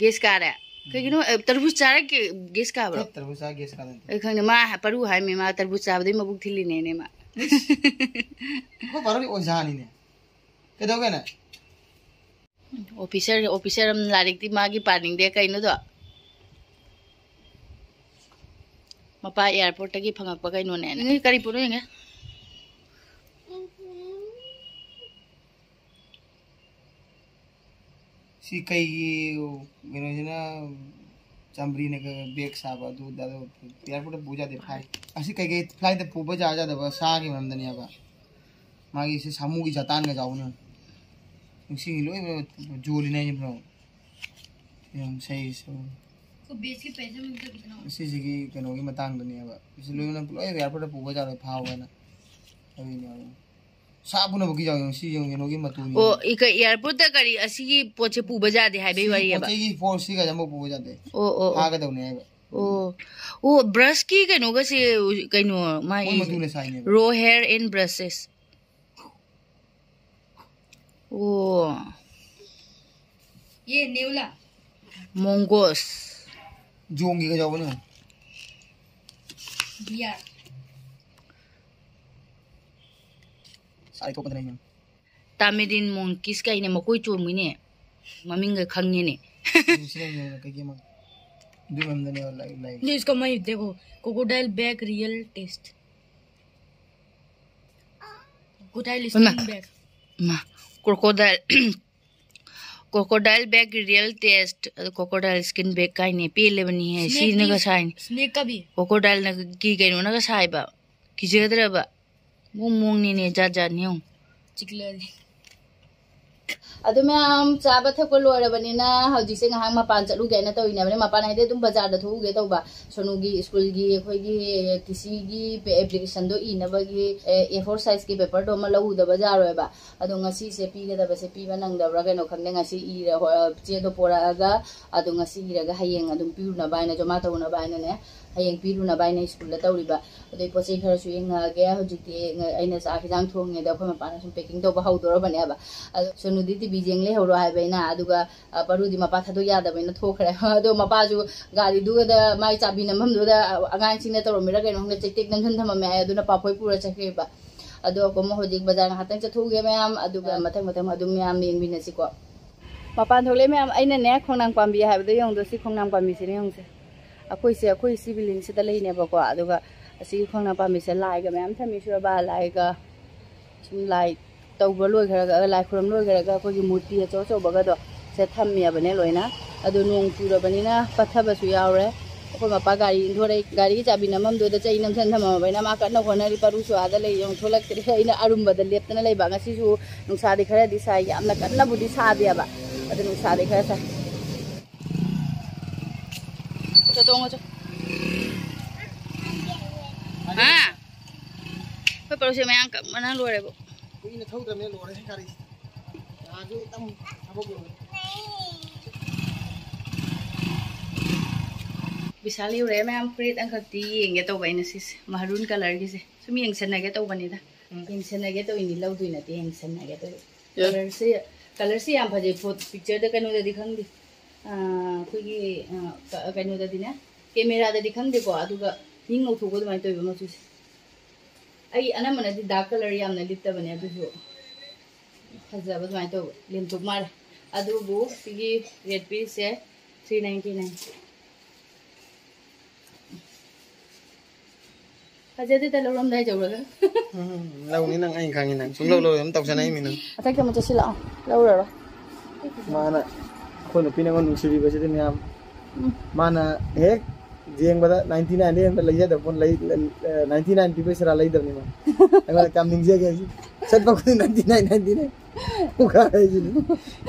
ꯒꯦꯁ ꯀꯥꯔꯦ꯫ ꯀꯩꯒꯤꯅꯣ, ꯑ, ꯇꯔꯕꯨꯖ ꯆꯥꯔ ꯒꯦ-, ꯒꯦꯁ ꯀꯥꯕ꯭ꯔꯣ? ꯇꯔꯕꯨꯖ ꯆꯥꯔ ꯒꯦꯁ ꯀꯥꯗꯣꯏꯅꯤ꯫ ꯑꯩ ꯈꯪꯗꯦ, ꯃꯥ ꯍꯥ-, ꯄꯔꯨ ꯍꯥꯏꯔꯝꯃꯤ, ꯃꯥ ꯇꯔꯕꯨꯖ ꯆꯥꯕꯗꯩ ꯃꯕꯨꯛ ꯊꯤꯜꯂꯤꯅꯦꯅꯦ ꯃꯥ꯫ ꯑꯩꯈꯣꯏ ꯄꯔꯨꯗꯤ ꯑꯣꯖꯥꯅꯤꯅꯦ꯫ ꯀꯩꯗꯧꯒꯦꯅꯦ? ꯑꯣꯐꯤꯁꯔ, ꯑꯣꯐꯤꯁꯔ ꯑꯃ ꯂꯥꯏꯔꯤꯛꯇꯤ ꯃꯥꯒꯤ ꯄꯥꯅꯤꯡꯗꯦ꯫ ꯀꯩꯅꯣꯗꯣ? ꯃꯄꯥ ꯑꯦꯌꯥꯔꯄꯣꯔꯠꯇꯒꯤ ꯐꯪꯉꯛꯄ ꯀꯩꯅꯣꯅꯦꯅ꯫ ꯌꯦꯡꯉꯦ, ꯀꯔꯤ ꯄꯣꯠꯅꯣ ꯌꯦꯡꯉꯦ꯫ ꯁꯤ ꯀꯩꯒꯤ ꯀꯩꯅꯣꯁꯤꯅ ꯆꯥꯝꯕ꯭ꯔꯤꯅꯒ ꯕꯦꯒ ꯁꯥꯕ ꯑꯗꯨ ꯑꯗꯥ ꯑꯦꯌꯥꯔꯄꯣꯔꯠꯇ ꯄꯨ ꯌꯥꯗꯦ ꯐꯥꯏ꯫ ꯑꯁꯤ ꯀꯩꯀꯩ ꯐ꯭ꯂꯥꯏꯠꯇ ꯄꯨꯕ ꯌꯥ ꯌꯥꯗꯕ ꯁꯥꯒꯤ ꯃꯔꯝꯗꯅꯦꯕ꯫ ꯃꯥꯒꯤ ꯁꯤ ꯁꯥꯃꯨꯒꯤ ꯖꯥꯇꯥꯟꯒ ꯌꯥꯎꯕꯅꯦ꯫ ꯅꯨꯡꯁꯤꯒꯤ ꯂꯣꯏꯅ ꯖꯣꯜꯂꯤꯅꯦ ꯍꯥꯏꯁꯤꯕ꯭ꯔꯣ? ꯌꯥꯝ ꯁꯩꯁꯨ꯫ ꯑꯁꯤꯁꯤꯒꯤ ꯀꯩꯅꯣꯒꯤ ꯃꯇꯥꯡꯗꯅꯦꯕ꯫ ꯁꯤ ꯂꯣꯏꯅ ꯂꯣꯏ ꯑꯦꯌꯥꯔꯄꯣꯔꯠꯇ ꯄꯨꯕ ꯌꯥꯔꯣꯏ ꯐꯥꯎꯕ ꯍꯥꯏꯅ꯫ ꯑꯗꯨꯒꯤꯅꯦꯕ꯫ ꯁꯥ ꯄꯨꯅꯕꯒꯤ ꯌꯥꯎꯋꯦ ꯁꯤ ꯌꯦꯡꯉꯨ ꯀꯩꯅꯣꯒꯤ ꯃꯇꯨꯅꯤ꯫ ꯑꯣ, ꯏꯀ-, ꯑꯦꯌꯥꯔꯄꯣꯔꯠꯇ ꯀꯔꯤ ꯑꯁꯤꯒꯤ ꯄꯣꯠꯁꯦ ꯄꯨꯕ ꯌꯥꯗꯦ ꯍꯥꯏꯕꯩ ꯁꯤꯒꯤ ꯋꯥꯔꯤꯅꯦꯕ? ꯄꯣꯠ ꯆꯩꯒꯤ ꯐꯣꯔꯁꯁꯤꯒ ꯑꯃꯨꯛ ꯄꯨꯕ ꯌꯥꯗꯦ꯫ ꯑꯣ, ꯑꯣ, ꯑꯣ꯫ ꯐꯥꯒꯗꯧꯅꯦ ꯍꯥꯏꯕ꯫ ꯑꯣ꯫ ꯑꯣ, ꯕ꯭ꯔꯁꯀꯤ ꯀꯩꯅꯣꯒꯁꯦ ꯀꯩꯅꯣ ꯃꯥꯏ ꯃꯣꯏ ꯃꯇꯨꯅ ꯁꯥꯏꯅꯦꯕ꯫ Raw hair and brushes꯫ ꯑꯣ꯫ ये नेवला। Mongoose꯫ ꯖꯣꯡꯒꯤꯒ ꯌꯥꯎꯕꯅꯦ꯫ ꯕꯤꯌꯥꯔ꯫ ꯁꯥꯏ ꯊꯣꯛꯄꯗꯅꯦ ꯑꯩꯅ꯫ Tamarind monkeys ꯀꯥꯏꯅ ꯃꯀꯣꯏ ꯆꯣꯡꯕꯤꯅꯦ꯫ ꯃꯃꯤꯡꯒ ꯈꯪꯉꯦꯅꯦ꯫ ꯁꯤꯅ ꯀꯩꯒꯤ ꯑꯃ ꯑꯗꯨ ꯃꯔꯝꯗꯅꯦꯕ ꯂꯥꯏ-, ꯂꯥꯏ-, ये इसका मैं देखो, crocodile back real taste। Crocodile ꯏꯃꯥ꯫ Skin back꯫ ꯏꯃꯥ꯫ Crocodile, crocodile back real taste, ꯑꯗꯨ crocodile skin back ꯀꯥꯏꯅꯦ꯫ ꯄꯦꯜꯂꯦꯕꯅꯤꯍꯦ꯫ Snake ꯁꯤꯅꯒ ꯀꯤ-, ꯁꯥꯏꯅꯦ꯫ Snake ꯀ ꯚꯤ꯫ Crocodileꯅ ꯀꯤ ꯀꯩꯅꯣꯅꯒ ꯁꯥꯏꯕ꯫ ꯀꯤꯖꯗ꯭ꯔꯕ꯫ ꯃꯑꯣꯡ ꯃꯑꯣꯡꯅꯤꯅꯦ, ꯖꯥꯠ ꯖꯥꯠꯅꯤ ꯌꯦꯡꯉꯨ꯫ ꯆꯤꯛꯂꯗꯤ꯫ ꯑꯗꯨ ꯃꯌꯥꯝ ꯆꯥꯕ ꯊꯛꯄ ꯂꯣꯏꯔꯕꯅꯤꯅ ꯍꯧꯖꯤꯛꯁꯦ ꯉꯥꯏꯍꯥꯛ ꯃꯄꯥꯟ ꯆꯠꯂꯨꯒꯦ ꯍꯥꯏꯅ ꯇꯧꯔꯤꯅꯦꯕꯅꯦ꯫ ꯃꯄꯥꯟ ꯍꯥꯏꯗꯤ ꯑꯗꯨꯝ ꯕꯖꯥꯔꯗ ꯊꯣꯛꯎꯒꯦ ꯇꯧꯕ꯫ ꯁꯣꯅꯨꯒꯤ ꯁ꯭ꯀꯨꯜꯒꯤ ꯑꯩꯈꯣꯏꯒꯤ ꯇꯤ ꯁꯤꯒꯤ ꯑꯦꯄ꯭ꯂꯤꯀꯦꯁꯟꯗꯣ ꯏꯅꯕꯒꯤ, ꯑꯦ, ꯑꯦ ꯐꯣꯔ ꯁꯥꯏꯖꯀꯤ ꯄꯦꯄꯔꯗꯣ ꯑꯃ ꯂꯧꯔꯨꯗꯕ ꯌꯥꯔꯣꯏꯕ꯫ ꯑꯗꯣ ꯉꯁꯤꯁꯦ ꯄꯤꯒꯗꯕꯁꯦ ꯄꯤꯕ ꯅꯪꯗꯕ꯭ꯔꯥ ꯀꯩꯅꯣ ꯈꯪꯗꯦ꯫ ꯉꯁꯤ ꯏꯔ ꯍꯣ-, ꯆꯦꯗꯣ ꯄꯣꯔꯛꯑꯒ ꯑꯗꯣ ꯉꯁꯤ ꯏꯔꯒ ꯍꯌꯦꯡ ꯑꯗꯨꯝ ꯄꯤꯔꯨꯅꯕ ꯍꯥꯏꯅ, ꯖꯃꯥ ꯇꯧꯅꯕ ꯍꯥꯏꯅꯅꯦ꯫ ꯍꯌꯦꯡ ꯄꯤꯔꯨꯅꯕ ꯍꯥꯏꯅ ꯁ꯭ꯀꯨꯜꯗ ꯇꯧꯔꯤꯕ꯫ ꯑꯗꯩ ꯄꯣꯠ ꯆꯩ ꯈꯔꯁꯨ ꯌꯦꯡꯉꯛꯑꯒꯦ꯫ ꯍꯧꯖꯤꯛꯇꯤ ꯉ-, ꯑꯩꯅ ꯆꯥꯛ ꯍꯤꯟꯖꯥꯡ ꯊꯣꯡꯉꯤꯉꯩꯗ ꯑꯩꯈꯣꯏ ꯃꯄꯥꯅ ꯁꯨꯝ packing ꯇꯧꯕ ꯍꯧꯗꯣꯔꯕꯅꯦꯕ꯫ ꯑꯗꯣ ꯁꯣꯅꯨꯗꯤ ꯇꯤ ꯚꯤ ꯌꯦꯡ ꯂꯩꯍꯧꯔꯣ ꯍꯥꯏꯕ ꯑꯩꯅ꯫ ꯑꯗꯨꯒ, ꯑ, ꯄꯔꯨꯗꯤ ꯃꯄꯥ ꯊꯥꯗꯣꯛ ꯌꯥꯗꯕꯅꯤꯅ ꯊꯣꯛꯈ꯭ꯔꯦ꯫ ꯑꯗꯣ ꯃꯄꯥꯁꯨ ꯒꯥꯔꯤꯗꯨꯗ ꯃꯥꯏ ꯆꯥꯕꯤ ꯅꯝꯐꯝꯗꯨꯗ, ꯑ, ꯑꯉꯥꯡꯁꯤꯡꯅ ꯇꯧꯔꯝꯃꯤꯔ ꯀꯩꯅꯣ ꯈꯪꯗꯦ, ꯆꯩꯇꯦꯛ ꯅꯝꯁꯤꯟ ꯊꯝꯃꯝꯃꯦ ꯍꯥꯏ꯫ ꯑꯗꯨꯅ ꯄꯥꯐꯣꯏ ꯄꯨꯔ ꯆꯠꯈ꯭ꯔꯦꯕ꯫ ꯑꯗꯣ ꯑꯀꯣꯝ ꯍꯧꯖꯤꯛ ꯕꯖꯥꯔ ꯉꯥꯏꯍꯥꯛꯇꯪ ꯆꯠꯊꯣꯛꯎꯒꯦ ꯃꯌꯥꯝ, ꯑꯗꯨꯒ ꯃꯊꯪ ꯃꯊꯪ ꯑꯗꯨꯝ ꯃꯌꯥꯝ ꯌꯦꯡꯃꯤꯟꯅꯁꯤꯀꯣ꯫ ꯃꯄꯥꯟ ꯊꯣꯛꯂꯛꯑꯦ ꯃꯌꯥꯝ꯫ ꯑꯩꯅꯅꯦ ꯈꯣꯡꯅꯥꯡ ꯄꯥꯝꯕꯤ ꯍꯥꯏꯕꯗꯣ ꯌꯦꯡꯉꯨꯗꯣ, ꯁꯤ ꯈꯣꯡꯅꯥꯡ ꯄꯥꯝꯕꯤꯁꯤꯅꯦ ꯌꯦꯡꯉꯨꯁꯦ꯫ ꯑꯩꯈꯣꯏꯁꯦ, ꯑꯩꯈꯣꯏ ꯁꯤ buildingꯁꯤꯗ ꯂꯩꯅꯦꯕꯀꯣ꯫ ꯑꯗꯨꯒ ꯑꯁꯤꯒꯤ ꯈꯣꯡꯅꯥꯡ ꯄꯥꯝꯕꯤꯁꯦ ꯂꯥꯏꯒ ꯃꯌꯥꯝ ꯊꯝꯃꯤ, ꯁꯨꯔꯕꯥ ꯂꯥꯏꯒ꯫ ꯁꯨꯝ ꯂꯥꯏ ꯇꯧꯕ ꯂꯣꯏꯈ꯭ꯔꯒ, ꯂꯥꯏ ꯈꯨꯔꯨꯝ ꯂꯣꯏꯈ꯭ꯔꯒ ꯑꯩꯈꯣꯏꯒꯤ ꯃꯨꯔꯇꯤ ꯑꯆꯧ ꯑꯆꯧꯕꯒꯗꯣ ꯁꯦ ꯊꯝꯃꯦꯕꯅꯦ ꯂꯣꯏꯅ꯫ ꯑꯗꯣ ꯅꯣꯡ ꯆꯨꯔꯕꯅꯤꯅ ꯄꯠꯊꯕꯁꯨ ꯌꯥꯎꯔꯦ꯫ ꯑꯩꯈꯣꯏ ꯃꯄꯥ ꯒꯥꯔꯤ ꯏꯟꯊꯣꯔꯛꯏ, ꯒꯥꯔꯤꯒꯤ ꯆꯥꯕꯤ ꯅꯝꯐꯝꯗꯨꯗ ꯆꯩ ꯅꯝꯁꯟ ꯊꯝꯃꯕꯅꯤꯅ ꯃꯥ ꯀꯟꯅ ꯍꯣꯠꯅꯔꯤ꯫ ꯄꯔꯨꯁꯨ ꯑꯥꯗ ꯂꯩ, ꯌꯦꯡꯉꯨ ꯊꯣꯛꯂꯛꯇ꯭ꯔꯦ꯫ ꯑꯩꯅ ꯑꯔꯨꯝꯕꯗ ꯂꯦꯞꯇꯅ ꯂꯩꯕ꯫ ꯉꯁꯤꯁꯨ ꯅꯨꯡꯁꯥꯗꯤ ꯈꯔꯗꯤ ꯁꯥꯏ, ꯌꯥꯝꯅ ꯀꯟꯅꯕꯨꯗꯤ ꯁꯥꯗꯦꯕ, ꯑꯗꯨ ꯅꯨꯡꯁꯥꯗꯤ ꯈꯔ ꯁꯥꯏ꯫ ꯆꯣ, ꯇꯣꯡꯉꯣ ꯆꯣ꯫ ꯍꯥ? ꯑꯩꯈꯣꯏ ꯄꯔꯨꯁꯦ ꯃꯌꯥꯡ ꯀꯪꯕꯅ ꯂꯣꯏꯔꯦꯕꯣ꯫ ꯀꯨꯏꯅ ꯊꯧꯗ꯭ꯔꯕꯅꯤꯅ ꯂꯣꯏꯔꯦ ꯒꯥꯔꯤꯁꯦ꯫ ꯌꯥꯗ꯭ꯔꯦ, ꯇꯝ ꯊꯕꯛ ꯂꯣꯏꯔꯦ꯫ ꯕꯤꯁꯥꯜ ꯌꯧꯔꯛꯑꯦ ꯃꯌꯥꯝ, ꯐꯨꯔꯤꯠ ꯑꯃꯈꯛꯇꯤ ꯌꯦꯡꯒꯦ ꯇꯧꯕ ꯑꯩꯅ ꯁꯤꯁꯦ, ꯃꯍꯔꯨꯟ ꯀꯂꯔꯒꯤꯁꯦ꯫ ꯁꯨꯝ ꯌꯦꯡꯁꯟꯅꯒꯦ ꯇꯧꯕꯅꯤꯗ꯫ ꯎꯝ꯫ ꯌꯦꯡꯁꯟꯅꯒꯦ ꯇꯧꯏꯅꯤ, ꯂꯧꯗꯣꯏ ꯅꯠꯇꯦ, ꯌꯦꯡꯁꯟꯅꯒꯦ ꯇꯧꯏ꯫ ꯌꯥ꯫ ꯀꯂꯔꯁꯦ, ꯀꯂꯔꯁꯦ ꯌꯥꯝ ꯐꯖꯩ꯫ ꯐꯣꯇꯣ ꯄꯤꯛꯆꯔꯗ ꯀꯩꯅꯣꯗꯗꯤ ꯈꯪꯗꯦ꯫ ꯑꯥ, ꯑꯩꯈꯣꯏꯒꯤ, ꯑꯥ, ꯀ-, ꯀꯩꯅꯣꯗꯗꯤꯅꯦ, ꯀꯦꯃꯦꯔꯥꯗꯗꯤ ꯈꯪꯗꯦꯀꯣ, ꯑꯗꯨꯒ ꯍꯤꯡ ꯉꯧꯊꯣꯛꯄ ꯑꯗꯨꯃꯥꯏꯅ ꯇꯧꯋꯦꯕ ꯃꯆꯨꯁꯦ꯫ ꯑꯩ ꯑꯅꯝꯕꯅꯗꯤ ꯗꯥꯔꯛ ꯀꯂꯔ ꯌꯥꯝꯅ ꯂꯤꯠꯇꯕꯅꯦ, ꯑꯗꯨꯁꯨ ꯐꯖꯕ ꯑꯗꯨꯃꯥꯏꯅ ꯇꯧꯕ ꯂꯦꯝꯊꯣꯛ ꯃꯥꯜꯂꯦ꯫ ꯑꯗꯨꯕꯨ ꯁꯤꯒꯤ ꯔꯦꯠ ꯄꯤꯁꯁꯦ three ninety nine꯫ ꯐꯖꯗꯦꯗ ꯂꯧꯔꯝꯗꯥꯏ ꯌꯧꯔꯒ꯫ ꯎꯝ, ꯂꯧꯅꯤ ꯅꯪ, ꯑꯩ ꯈꯪꯉꯤ ꯅꯪ꯫ ꯁꯨꯡꯂꯧ ꯂꯧꯔꯣꯏ, ꯑꯗꯨꯝ ꯇꯧꯁꯟꯅꯩ ꯃꯤ ꯅꯪ꯫ ꯃꯊꯛꯇ ꯑꯃꯨꯛ ꯆꯠꯁꯤꯜꯂꯛꯑꯣ, ꯂꯧꯔꯔꯣꯏ꯫ ꯃꯥꯅ, ꯑꯩꯈꯣꯏ ꯅꯨꯄꯤꯅ ꯑꯩꯉꯣꯟꯗ ꯅꯨꯡꯁꯤꯕꯤꯕꯁꯤꯗꯤ ꯃꯌꯥꯝ꯫ ꯎꯝ꯫ ꯃꯥꯅ ꯍꯦꯛ ꯌꯦꯡꯕꯗ ninety nine ꯗꯩ ꯍꯦꯟꯕ ꯂꯩꯖꯗꯕ ꯄꯣꯠ ꯂꯩ, ꯑ, ninety nine ꯄꯤꯕ ꯁꯤꯔꯥ ꯂꯩꯗꯕꯅꯤ ꯃꯥ꯫ ꯑꯩꯉꯣꯟꯗ ꯀꯌꯥꯝ ꯅꯤꯡꯖꯒꯦ ꯍꯥꯏꯁꯤ꯫ ꯆꯠꯄ ꯈꯨꯗꯤꯡ ninety nine, ninety nine꯫ ꯄꯨꯈꯥꯏ ꯍꯥꯏꯁꯤꯅꯤ꯫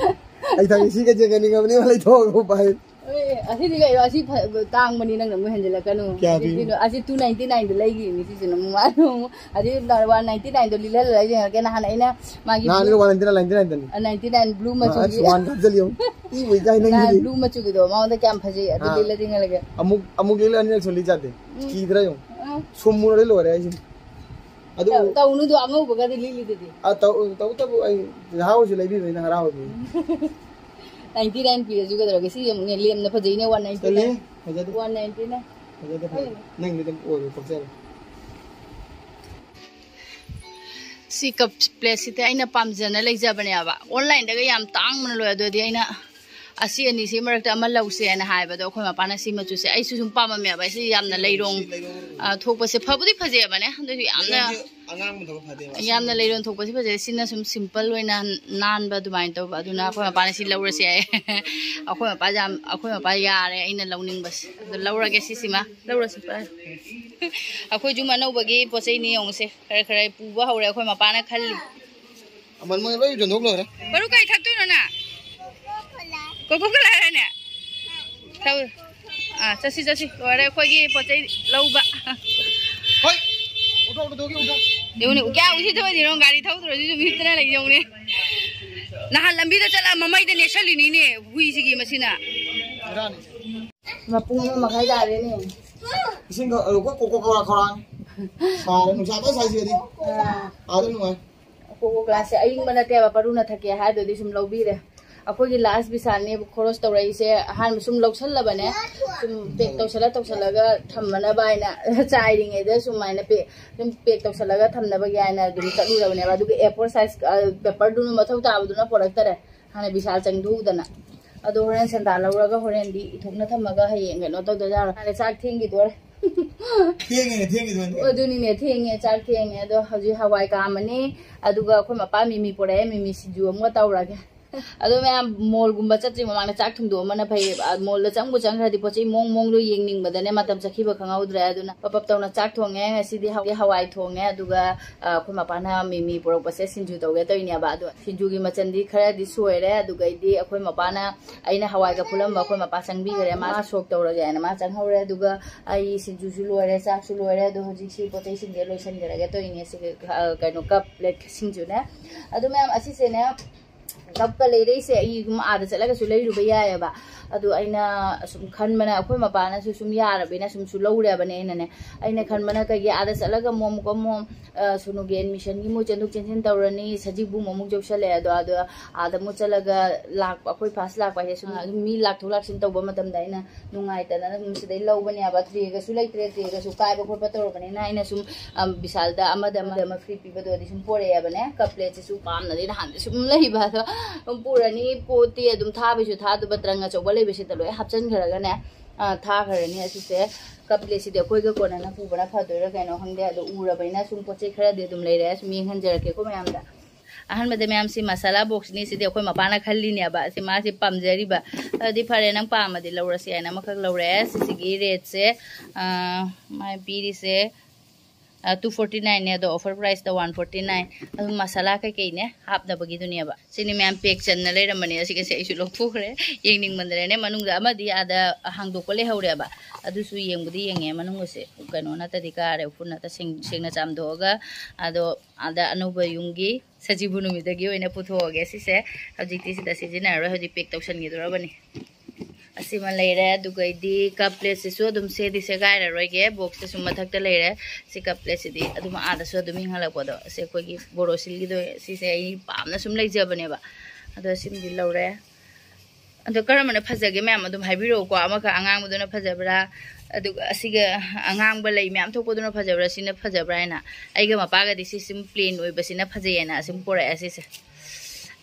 ꯑꯩ ꯊꯥꯡꯒꯤ ꯁꯤꯒ ꯆꯦꯟꯖꯅꯤꯡꯉꯕꯅꯤ, ꯃꯥ ꯂꯩꯊꯣꯛꯑꯒ ꯎꯄꯥꯏ꯫ ꯑꯦ, ꯑꯁꯤꯗꯤ ꯀꯩꯅꯣ, ꯑꯁꯤ ꯐ-, ꯇꯥꯡꯕꯅꯤ, ꯅꯪꯅ ꯑꯃꯨꯛ ꯍꯦꯟꯖꯤꯜꯂꯛꯀꯅꯨ꯫ ꯀꯌꯥ ꯄꯤ? ꯀꯩꯅꯣ, ꯑꯁꯤ two ninety nine ꯗ ꯂꯩꯈꯤꯕꯅꯤ, ꯁꯤꯁꯤꯅ ꯑꯃꯨꯛ ꯃꯥꯅ ꯑꯃꯨꯛ꯫ ꯑꯁꯤ one ninety nine ꯗꯣ ꯂꯤꯠꯍꯜꯂꯒ ꯌꯦꯡꯉꯛꯀꯦ꯫ ꯅꯍꯥꯟ ꯑꯩꯅ ꯃꯥꯒꯤ ꯅꯍꯥꯟ blue one ninety nine, ninety nine ꯗꯅꯤ꯫ ꯑ, ninety nine blue ꯃꯆꯨꯒꯤ꯫ ꯑꯁ, one ꯀꯥꯞꯁꯤꯜꯂꯤ ꯌꯦꯡꯉꯨ꯫ ꯏꯕꯨ ꯏꯀꯥꯏ ꯅꯍꯥꯟ ꯅꯪꯒꯤꯗꯤ꯫ Blue ꯃꯆꯨꯒꯤꯗꯣ ꯃꯉꯣꯟꯗ ꯀꯌꯥꯝ ꯐꯖꯩ, ꯑꯗꯨ ꯑꯥ꯫ ꯂꯤꯠꯂꯗꯤ ꯌꯦꯡꯍꯜꯂꯒꯦ꯫ ꯑꯃꯨꯛ, ꯑꯃꯨꯛ ꯂꯤꯠꯂ ꯑꯅꯤꯔꯛ ꯁꯨ ꯂꯤꯠ ꯌꯥꯗꯦ꯫ ꯎꯝ꯫ ꯀꯤꯗ꯭ꯔꯥ ꯌꯦꯡꯉꯨ꯫ ꯎꯝ꯫ ꯁꯨꯝ ꯃꯨꯔꯗꯤ ꯂꯣꯏꯔꯦ ꯑꯩꯁꯦ꯫ ꯑꯗꯨ ꯇꯧ-, ꯇꯧꯅꯨꯗꯣ, ꯑꯉꯧꯕꯒꯗꯤ ꯂꯤꯠꯂꯤꯗꯨꯗꯤ꯫ ꯑ, ꯇꯧ-, ꯇꯧꯕꯇꯕꯨ ꯑꯩ ꯍꯔꯥꯎꯕꯁꯨ ꯂꯩꯕꯤꯕꯅꯤꯅ ꯍꯔꯥꯎꯕꯅꯤ꯫ Ninety nine ꯄꯤꯔꯁꯨ ꯀꯩꯗꯧꯔꯒꯦ? ꯁꯤ ꯌꯦꯡꯉꯨꯅꯦ, ꯂꯦꯝꯅ ꯐꯖꯩꯅꯦ, one ninety nine꯫ ꯆꯠꯂꯦ, ꯐꯖꯗꯦ꯫ One ninety nine꯫ ꯐꯖꯗꯦ, ꯐꯖꯗꯦ꯫ ꯍꯣꯏ꯫ ꯅꯪꯒꯤꯗꯤ ꯑꯗꯨꯝ ꯑꯣꯏꯕ ꯄꯛꯆꯔꯦ꯫ ꯁꯤ ꯀꯞ ꯄ꯭ꯂꯦꯠꯁꯤꯗꯤ ꯑꯩꯅ ꯄꯥꯝꯖꯅ ꯂꯩꯖꯕꯅꯦꯕ꯫ Online ꯗꯒ ꯌꯥꯝ ꯇꯥꯡꯕꯅ ꯂꯣꯏ꯫ ꯑꯗꯨꯗꯤ ꯑꯩꯅ ꯑꯁꯤ ꯑꯅꯤꯁꯤ ꯃꯔꯛꯇ ꯑꯃ ꯂꯧꯁꯦꯅ ꯍꯥꯏꯕꯗꯣ, ꯑꯩꯈꯣꯏ ꯃꯄꯥꯅ ꯁꯤ ꯃꯆꯨꯁꯦ, ꯑꯩꯁꯨ ꯁꯨꯝ ꯄꯥꯝꯃꯝꯃꯦꯕ, ꯑꯩꯁꯤ ꯌꯥꯝꯅ ꯂꯩꯔꯣꯡ, ꯂꯩꯔꯣꯡ꯫ ꯑ, ꯊꯣꯛꯄꯁꯦ ꯐꯕꯨꯗꯤ ꯐꯖꯩꯕꯅꯦ, ꯑꯗꯨꯁꯨ ꯌꯥꯝꯅ, ꯂꯩꯔꯣꯡꯁꯦ ꯑꯉꯥꯡꯕꯗꯣ ꯐꯗꯦꯕ, ꯌꯥꯝꯅ ꯂꯩꯔꯣꯡ ꯊꯣꯛꯄꯁꯦ ꯐꯖꯩ꯫ ꯁꯤꯅ ꯁꯨꯝ ꯁꯤꯝꯄꯜ ꯑꯣꯏꯅ ꯅꯥꯟꯕ ꯑꯗꯨꯃꯥꯏꯅ ꯇꯧꯕ, ꯑꯗꯨꯅ ꯑꯩꯈꯣꯏ ꯃꯄꯥꯅ ꯁꯤ ꯂꯧꯔꯁꯦ ꯍꯥꯏꯌꯦ꯫ ꯑꯩꯈꯣꯏ ꯃꯄꯥ ꯌꯥꯝ, ꯑꯩꯈꯣꯏ ꯃꯄꯥ ꯌꯥꯔꯦ ꯑꯩꯅ ꯂꯧꯅꯤꯡꯕꯁꯦ, ꯑꯗꯣ ꯂꯧꯔꯒꯦ ꯁꯤꯁꯤꯃ꯫ ꯂꯧꯔꯁꯤ ꯄꯥꯏ꯫ ꯑꯩꯈꯣꯏꯁꯨ ꯑꯅꯧꯕꯒꯤ ꯄꯣꯠ ꯆꯩꯅꯤ ꯌꯦꯡꯉꯨꯁꯦ, ꯈꯔ ꯈꯔ ꯄꯨꯕ ꯍꯧꯔꯦ ꯑꯩꯈꯣꯏ ꯃꯄꯥꯅ ꯈꯜꯂꯤ꯫ ꯑꯃꯟ ꯃꯣꯏ ꯂꯣꯏ ꯌꯣꯟꯊꯣꯛ ꯂꯣꯏꯔꯦ꯫ ꯃꯔꯨ ꯀꯩ ꯊꯛꯇꯣꯏꯅꯣ ꯅꯪ? ꯀꯣꯀꯣ ꯀꯣꯂꯥ ꯍꯥꯏꯔꯅꯦ? ꯊꯛꯎ꯫ ꯑꯥ, ꯆꯠꯁꯤ, ꯆꯠꯁꯤ꯫ ꯂꯣꯏꯔꯦ ꯑꯩꯈꯣꯏꯒꯤ ꯄꯣꯠ ꯆꯩ ꯂꯧꯕ꯫ ꯍꯣꯏ꯫ ꯎꯊꯣꯛ, ꯎꯊꯣꯛꯀꯤ ꯎꯊꯣꯛ꯫ ꯌꯦꯡꯉꯨꯅꯦ, ꯀꯌꯥ ꯎꯁꯤꯠꯇꯕꯗꯤꯅꯣ, ꯒꯥꯔꯤ ꯊꯧꯗ꯭ꯔꯁꯨ ꯁꯨꯝ ꯍꯤꯞꯇꯅ ꯂꯩ ꯌꯦꯡꯉꯨꯅꯦ꯫ ꯅꯍꯥꯟ ꯂꯝꯕꯤꯗ ꯆꯠꯂ ꯃꯃꯩꯗ ꯅꯦꯠꯁꯜꯂꯤꯅꯤꯅꯦ ꯍꯨꯏꯁꯤꯒꯤ ꯃꯁꯤꯅ꯫ ꯕꯦꯔꯥꯅꯤ꯫ ꯃꯄꯨꯡ ꯑꯃ ꯃꯈꯥꯏ ꯇꯥꯔꯦꯅꯦ꯫ ꯏꯁꯤꯡ ꯈ-, ꯑ, ꯀꯣ-, ꯀꯣꯀꯣ ꯀꯣꯂꯥ ꯈꯧꯔꯥꯡ꯫ ꯁꯥꯔꯦ, ꯅꯨꯡꯁꯥ ꯐꯖꯅ ꯁꯥꯏ ꯁꯤꯗꯗꯤ꯫ ꯑꯥ꯫ ꯑꯥꯗ ꯅꯨꯡꯉꯥꯏ꯫ ꯀꯣꯀꯣ ꯀꯣꯂꯥꯁꯦ ꯑꯏꯪꯕ ꯅꯠꯇꯦꯕ, ꯄꯔꯨꯅ ꯊꯛꯀꯦ ꯍꯥꯏꯗꯨꯗꯤ ꯁꯨꯝ ꯂꯧꯕꯤꯔꯦ꯫ ꯑꯩꯈꯣꯏꯒꯤ ꯂꯥꯁ ꯕꯤꯁꯥꯜꯅꯦ ꯈꯣꯔꯣꯁ ꯇꯧꯔꯛꯏꯁꯦ, ꯑꯍꯥꯟꯕ ꯁꯨꯝ ꯂꯧꯁꯜꯂꯕꯅꯦ, ꯁꯨꯝ ꯄꯦꯛ ꯇꯧꯁꯜꯂ ꯇꯧꯁꯜꯂꯒ ꯊꯝꯃꯅꯕ ꯍꯥꯏꯅ ꯆꯥꯏꯔꯤꯉꯩꯗ ꯁꯨꯃꯥꯏꯅ ꯄꯦꯛ, ꯁꯨꯝ ꯄꯦꯛ ꯇꯧꯁꯜꯂꯒ ꯊꯝꯅꯕꯒꯤ ꯍꯥꯏꯅ ꯑꯗꯨꯝ ꯆꯠꯂꯨꯔꯕꯅꯦꯕ꯫ ꯑꯗꯨꯒ ꯑꯦ ꯐꯣꯔ ꯁꯥꯏꯖ, ꯑ, ꯄꯦꯄꯔꯗꯨꯅ ꯃꯊꯧ ꯇꯥꯕꯗꯨꯅ ꯄꯣꯔꯛꯇꯔꯦ, ꯍꯥꯟꯅ ꯕꯤꯁꯥꯜ ꯆꯪꯊꯣꯛꯎꯗꯅ꯫ ꯑꯗꯣ ꯍꯣꯔꯦꯟ ꯁꯦꯟꯗꯥ ꯂꯧꯔꯒ ꯍꯣꯔꯦꯟꯗꯤ ꯏꯊꯣꯛꯅ ꯊꯝꯃꯒ ꯍꯌꯦꯡ ꯀꯩꯅꯣ ꯇꯧꯗꯣꯏꯖꯥꯔꯣ? ꯍꯥꯟꯅ ꯆꯥꯛ ꯊꯦꯡꯈꯤꯗꯣꯔꯦ꯫ ꯊꯦꯡꯉꯦ, ꯊꯦꯡꯉꯦ, ꯊꯦꯡꯉꯦ꯫ ꯑꯗꯨꯅꯤꯅꯦ, ꯊꯦꯡꯉꯦ, ꯆꯥꯛ ꯊꯦꯡꯉꯦ꯫ ꯑꯗꯣ ꯍꯧꯖꯤꯛ ꯍꯋꯥꯏ ꯀꯥꯝꯃꯅꯤ, ꯑꯗꯨꯒ ꯑꯩꯈꯣꯏ ꯃꯄꯥ ꯃꯤꯃꯤ ꯄꯨꯔꯛꯑꯦ, ꯃꯤꯃꯤ ꯁꯤꯡꯖꯨ ꯑꯃꯒ ꯇꯧꯔꯒꯦ꯫ ꯑꯗꯣ ꯃꯌꯥꯝ, ꯃꯣꯜꯒꯨꯝꯕ ꯆꯠꯇ꯭ꯔꯤ ꯃꯃꯥꯡꯗ ꯆꯥꯛ ꯊꯣꯡꯗꯣꯛꯑꯝꯕꯅ ꯐꯩꯌꯦꯕ꯫ ꯃꯣꯜꯗ ꯆꯪꯕꯨ ꯆꯪꯈ꯭ꯔꯗꯤ ꯄꯣꯠ ꯆꯩ ꯃꯑꯣꯡ ꯃꯑꯣꯡꯗꯣ ꯌꯦꯡꯅꯤꯡꯕꯗꯅꯦ ꯃꯇꯝ ꯆꯠꯈꯤꯕ ꯈꯪꯍꯧꯗ꯭ꯔꯦ꯫ ꯑꯗꯨꯅ ꯄꯞ ꯄꯞ ꯇꯧꯅ ꯆꯥꯛ ꯊꯣꯡꯉꯦ꯫ ꯉꯁꯤꯗꯤ ꯍꯋꯥꯏ, ꯍꯋꯥꯏ ꯊꯣꯡꯉꯦ, ꯑꯗꯨꯒ, ꯑ, ꯑꯩꯈꯣꯏ ꯃꯄꯥꯅ ꯃꯤꯃꯤ ꯄꯨꯔꯛꯄꯁꯦ ꯁꯤꯡꯖꯨ ꯇꯧꯒꯦ ꯇꯧꯔꯤꯅꯦꯕ꯫ ꯑꯗꯣ ꯁꯤꯡꯖꯨꯒꯤ ꯃꯆꯜꯗꯤ ꯈꯔꯗꯤ ꯁꯣꯏꯔꯦ꯫ ꯑꯗꯨꯒꯩꯗꯤ ꯑꯩꯈꯣꯏ ꯃꯄꯥꯅ, ꯑꯩꯅ ꯍꯋꯥꯏꯒ ꯐꯨꯠꯂꯝꯕ ꯑꯩꯈꯣꯏ ꯃꯄꯥ ꯆꯪꯕꯤꯈ꯭ꯔꯦ, ꯃꯥ ꯁꯣꯛ ꯇꯧꯔꯒꯦ ꯍꯥꯏꯅ ꯃꯥ ꯆꯪꯍꯧꯔꯦ꯫ ꯑꯗꯨꯒ ꯑꯩ ꯁꯤꯡꯖꯨꯁꯨ ꯂꯣꯏꯔꯦ, ꯆꯥꯛꯁꯨ ꯂꯣꯏꯔꯦ꯫ ꯑꯗꯣ ꯍꯧꯖꯤꯛꯁꯤ ꯄꯣꯠ ꯆꯩꯁꯤꯡꯁꯦ ꯂꯣꯏꯁꯤꯟꯈ꯭ꯔꯒꯦ ꯇꯧꯔꯤꯅꯦ꯫ ꯁꯤꯒ, ꯑ, ꯀꯩꯅꯣ, ꯀꯞ ꯄ꯭ꯂꯦꯠ ꯁꯤꯡꯖꯨꯅꯦ꯫ ꯑꯗꯨ ꯃꯌꯥꯝ ꯑꯁꯤꯁꯦꯅꯦ, ꯀꯞꯀ ꯂꯩꯔꯛꯏꯁꯦ ꯑꯩ ꯑꯗꯨꯝ ꯑꯥꯗ ꯆꯠꯂꯒꯁꯨ ꯂꯩꯔꯨꯕ ꯌꯥꯏꯑꯕ꯫ ꯑꯗꯨ ꯑꯩꯅ ꯁꯨꯝ ꯈꯟꯕꯅ, ꯑꯩꯈꯣꯏ ꯃꯄꯥꯅꯁꯨ ꯁꯨꯝ ꯌꯥꯔꯕꯅꯤꯅ ꯁꯨꯝꯁꯨ ꯂꯧꯔꯦꯕꯅꯦ ꯑꯩꯅꯅꯦ꯫ ꯑꯩꯅ ꯈꯟꯕꯅ, ꯀꯩꯒꯤ ꯑꯥꯗ ꯆꯠꯂꯒ ꯑꯃꯨꯛ, ꯑꯃꯨꯛ, ꯑꯃꯨꯛ, ꯑ, ꯁꯣꯅꯨꯒꯤ ꯑꯦꯗꯃꯤꯁꯟꯒꯤ ꯃꯣꯏ ꯆꯦꯟꯊꯣꯛ ꯆꯦꯟꯁꯤꯟ ꯇꯧꯔꯅꯤ, ꯁꯖꯤꯛꯕꯨꯡ ꯑꯃꯨꯛ ꯌꯧꯁꯜꯂꯛꯑꯦ꯫ ꯑꯗꯣ, ꯑꯗꯣ ꯑꯥꯗ ꯑꯃꯨꯛ ꯆꯠꯂꯒ ꯂꯥꯛꯄ, ꯑꯩꯈꯣꯏ ꯐꯥꯔꯁ ꯂꯥꯛꯄ ꯍꯥꯏꯁꯦ ꯁꯨꯝ ꯑꯗꯨꯝ ꯃꯤ ꯂꯥꯛꯊꯣꯛ ꯂꯥꯛꯁꯤꯟ ꯇꯧꯕ ꯃꯇꯝꯗ ꯑꯩꯅ ꯅꯨꯡꯉꯥꯏꯇꯅ ꯑꯗꯨꯝ ꯁꯤꯗꯩ ꯂꯧꯕꯅꯦꯕ꯫ ꯇ꯭ꯔꯦꯒꯁꯨ ꯂꯩꯇ꯭ꯔꯦ, ꯇ꯭ꯔꯦꯒꯁꯨ ꯀꯥꯏꯕ ꯈꯣꯠꯄ ꯇꯧꯔꯕꯅꯤꯅ ꯑꯩꯅ ꯁꯨꯝ, ꯑ, ꯕꯤꯁꯥꯜꯗ ꯑꯃꯗ ꯑꯃꯗ ꯑꯃ ꯐ꯭ꯔꯤ ꯄꯤꯕꯗꯣ ꯑꯗꯨ ꯁꯨꯝ ꯄꯣꯔꯛꯑꯦꯕꯅꯦ꯫ ꯀꯞ ꯄ꯭ꯂꯦꯠꯁꯤꯁꯨ ꯄꯥꯝꯅꯗꯤ ꯅꯍꯥꯟꯗꯤ ꯁꯨꯝ ꯂꯩꯕ, ꯑꯗꯣ ꯁꯨꯝ ꯄꯨꯔꯅꯤ꯫ ꯄꯣꯠꯇꯤ ꯑꯗꯨꯝ ꯊꯥꯕꯩꯁꯨ ꯊꯥꯗꯕ, ꯇ꯭ꯔꯪ ꯑꯆꯧꯕ ꯂꯩꯕꯁꯤꯗ ꯂꯣꯏ ꯍꯥꯞꯆꯤꯟꯈ꯭ꯔꯒꯅꯦ, ꯑ, ꯊꯥꯈ꯭ꯔꯅꯤ꯫ ꯑꯁꯤꯁꯦ ꯀꯞ ꯄ꯭ꯂꯦꯠꯁꯤꯗꯤ ꯑꯩꯈꯣꯏꯒ ꯀꯣꯟꯅꯅ ꯄꯨꯕꯅ ꯐꯗꯣꯏꯔꯥ ꯀꯩꯅꯣ ꯈꯪꯗꯦ꯫ ꯑꯗꯣ ꯎꯔꯕꯅꯤꯅ ꯁꯨꯝ ꯄꯣꯠ ꯆꯩ ꯈꯔꯗꯤ ꯑꯗꯨꯝ ꯂꯩꯔꯦ꯫ ꯁꯨꯝ ꯌꯦꯡꯍꯟꯖꯔꯛꯀꯦꯀꯣ ꯃꯌꯥꯝꯗ꯫ ꯑꯍꯥꯟꯕꯗ ꯃꯌꯥꯝꯁꯤ ꯃꯁꯥꯂꯥ ꯕꯣꯛꯁꯅꯤ꯫ ꯁꯤꯗꯤ ꯑꯩꯈꯣꯏ ꯃꯄꯥꯅ ꯈꯜꯂꯤꯅꯦꯕ, ꯁꯤ ꯃꯥꯁꯤ ꯄꯥꯝꯖꯔꯤꯕ꯫ ꯑꯗꯨꯗꯤ ꯐꯔꯦ, ꯅꯪ ꯄꯥꯝꯃꯗꯤ ꯂꯧꯔꯁꯤ ꯍꯥꯏꯅ ꯑꯃꯈꯛ ꯂꯧꯔꯦ꯫ ꯁꯤꯁꯤꯒꯤ ꯔꯦꯠꯁꯦ, ꯑ, ꯃꯥꯏ ꯄꯤꯔꯤꯁꯦ, ꯑ, two forty nine ꯅꯦ, ꯑꯗꯣ ꯑꯣꯐꯔ ꯄ꯭ꯔꯥꯏꯁꯇ one forty nine꯫ ꯑꯗꯨꯝ ꯃꯁꯥꯂꯥ ꯀꯩꯀꯩꯅꯦ ꯍꯥꯞꯅꯕꯒꯤꯗꯨꯅꯦꯕ꯫ ꯁꯤꯅꯤ ꯃꯌꯥꯝ ꯄꯦꯛ ꯆꯟꯅ ꯂꯩꯔꯝꯕꯅꯦ꯫ ꯑꯁꯤꯒꯁꯦ ꯑꯩꯁꯨ ꯂꯧꯊꯣꯛꯈ꯭ꯔꯦ, ꯌꯦꯡꯅꯤꯡꯃꯟꯗꯅꯅꯦ꯫ ꯃꯅꯨꯡꯗ ꯑꯃꯗꯤ ꯑꯥꯗ ꯍꯥꯡꯗꯣꯛꯄ ꯂꯩꯍꯧꯔꯦꯕ, ꯑꯗꯨꯁꯨ ꯌꯦꯡꯕꯨꯗꯤ ꯌꯦꯡꯉꯦ꯫ ꯃꯅꯨꯡꯒꯁꯦ ꯀꯩꯅꯣ ꯅꯠꯇꯗꯤ ꯀꯥꯔꯦ, ꯎꯐꯨꯟ ꯅꯠꯇ ꯁꯦꯡ-, ꯁꯦꯡꯅ ꯆꯥꯝꯊꯣꯛꯑꯒ꯫ ꯑꯗꯣ ꯑꯥꯗ ꯑꯅꯧꯕ ꯌꯨꯝꯒꯤ ꯁꯖꯤꯕꯨ ꯅꯨꯃꯤꯠꯇꯒꯤ ꯑꯣꯏꯅ ꯄꯨꯊꯣꯛꯑꯒꯦ ꯁꯤꯁꯦ꯫ ꯍꯧꯖꯤꯛꯇꯤ ꯁꯤꯗ ꯁꯤꯖꯤꯟꯅꯔꯔꯣꯏ, ꯍꯧꯖꯤꯛ ꯄꯦꯛ ꯇꯧꯁꯟꯈꯤꯗꯣꯔꯕꯅꯤ꯫ ꯑꯁꯤꯃ ꯂꯩꯔꯦ꯫ ꯑꯗꯨꯒꯩꯗꯤ ꯀꯞ ꯄ꯭ꯂꯦꯠꯁꯤꯁꯨ ꯑꯗꯨꯝ ꯁꯦꯗꯤ ꯁꯦꯒꯥꯏꯔꯔꯣꯏꯒꯦ, ꯕꯣꯛꯁꯇꯁꯨ ꯃꯊꯛꯇ ꯂꯩꯔꯦ꯫ ꯁꯤ ꯀꯞ ꯄ꯭ꯂꯦꯠꯁꯤꯗꯤ ꯑꯗꯨꯝ ꯑꯥꯗꯁꯨ ꯑꯗꯨꯝ ꯏꯪꯍꯜꯂꯛꯄꯗꯣ꯫ ꯑꯁꯤ ꯑꯩꯈꯣꯏꯒꯤ ꯕꯣꯔꯣꯁꯤꯜꯒꯤꯗꯣ, ꯁꯤꯁꯦ ꯑꯩ ꯄꯥꯝꯅ ꯁꯨꯝ ꯂꯩꯖꯕꯅꯦꯕ꯫ ꯑꯗꯣ ꯁꯤꯃꯗꯤ ꯂꯧꯔꯦ꯫ ꯑꯗꯣ ꯀꯔꯝꯕꯅ ꯐꯖꯒꯦ ꯃꯌꯥꯝ ꯑꯗꯨꯝ ꯍꯥꯏꯕꯤꯔꯛꯎꯀꯣ꯫ ꯑꯃꯈꯛ ꯑꯉꯥꯡꯕꯗꯨꯅ ꯐꯖꯕ꯭ꯔꯥ, ꯑꯗꯨꯒ ꯑꯁꯤꯒ ꯑꯉꯥꯡꯕ ꯂꯩ ꯃꯌꯥꯝ ꯊꯣꯛꯄꯗꯨꯅ ꯐꯖꯕ꯭ꯔꯥ, ꯁꯤꯅ ꯐꯖꯕ꯭ꯔꯥ ꯍꯥꯏꯅ꯫ ꯑꯩꯒ ꯃꯄꯥꯒꯗꯤ ꯁꯤ ꯁꯨꯝ ꯄ꯭ꯂꯦꯟ ꯑꯣꯏꯕꯁꯤꯅ ꯐꯖꯩꯌꯦꯅ ꯑꯁꯨꯝ ꯄꯨꯔꯛꯑꯦ ꯁꯤꯁꯦ꯫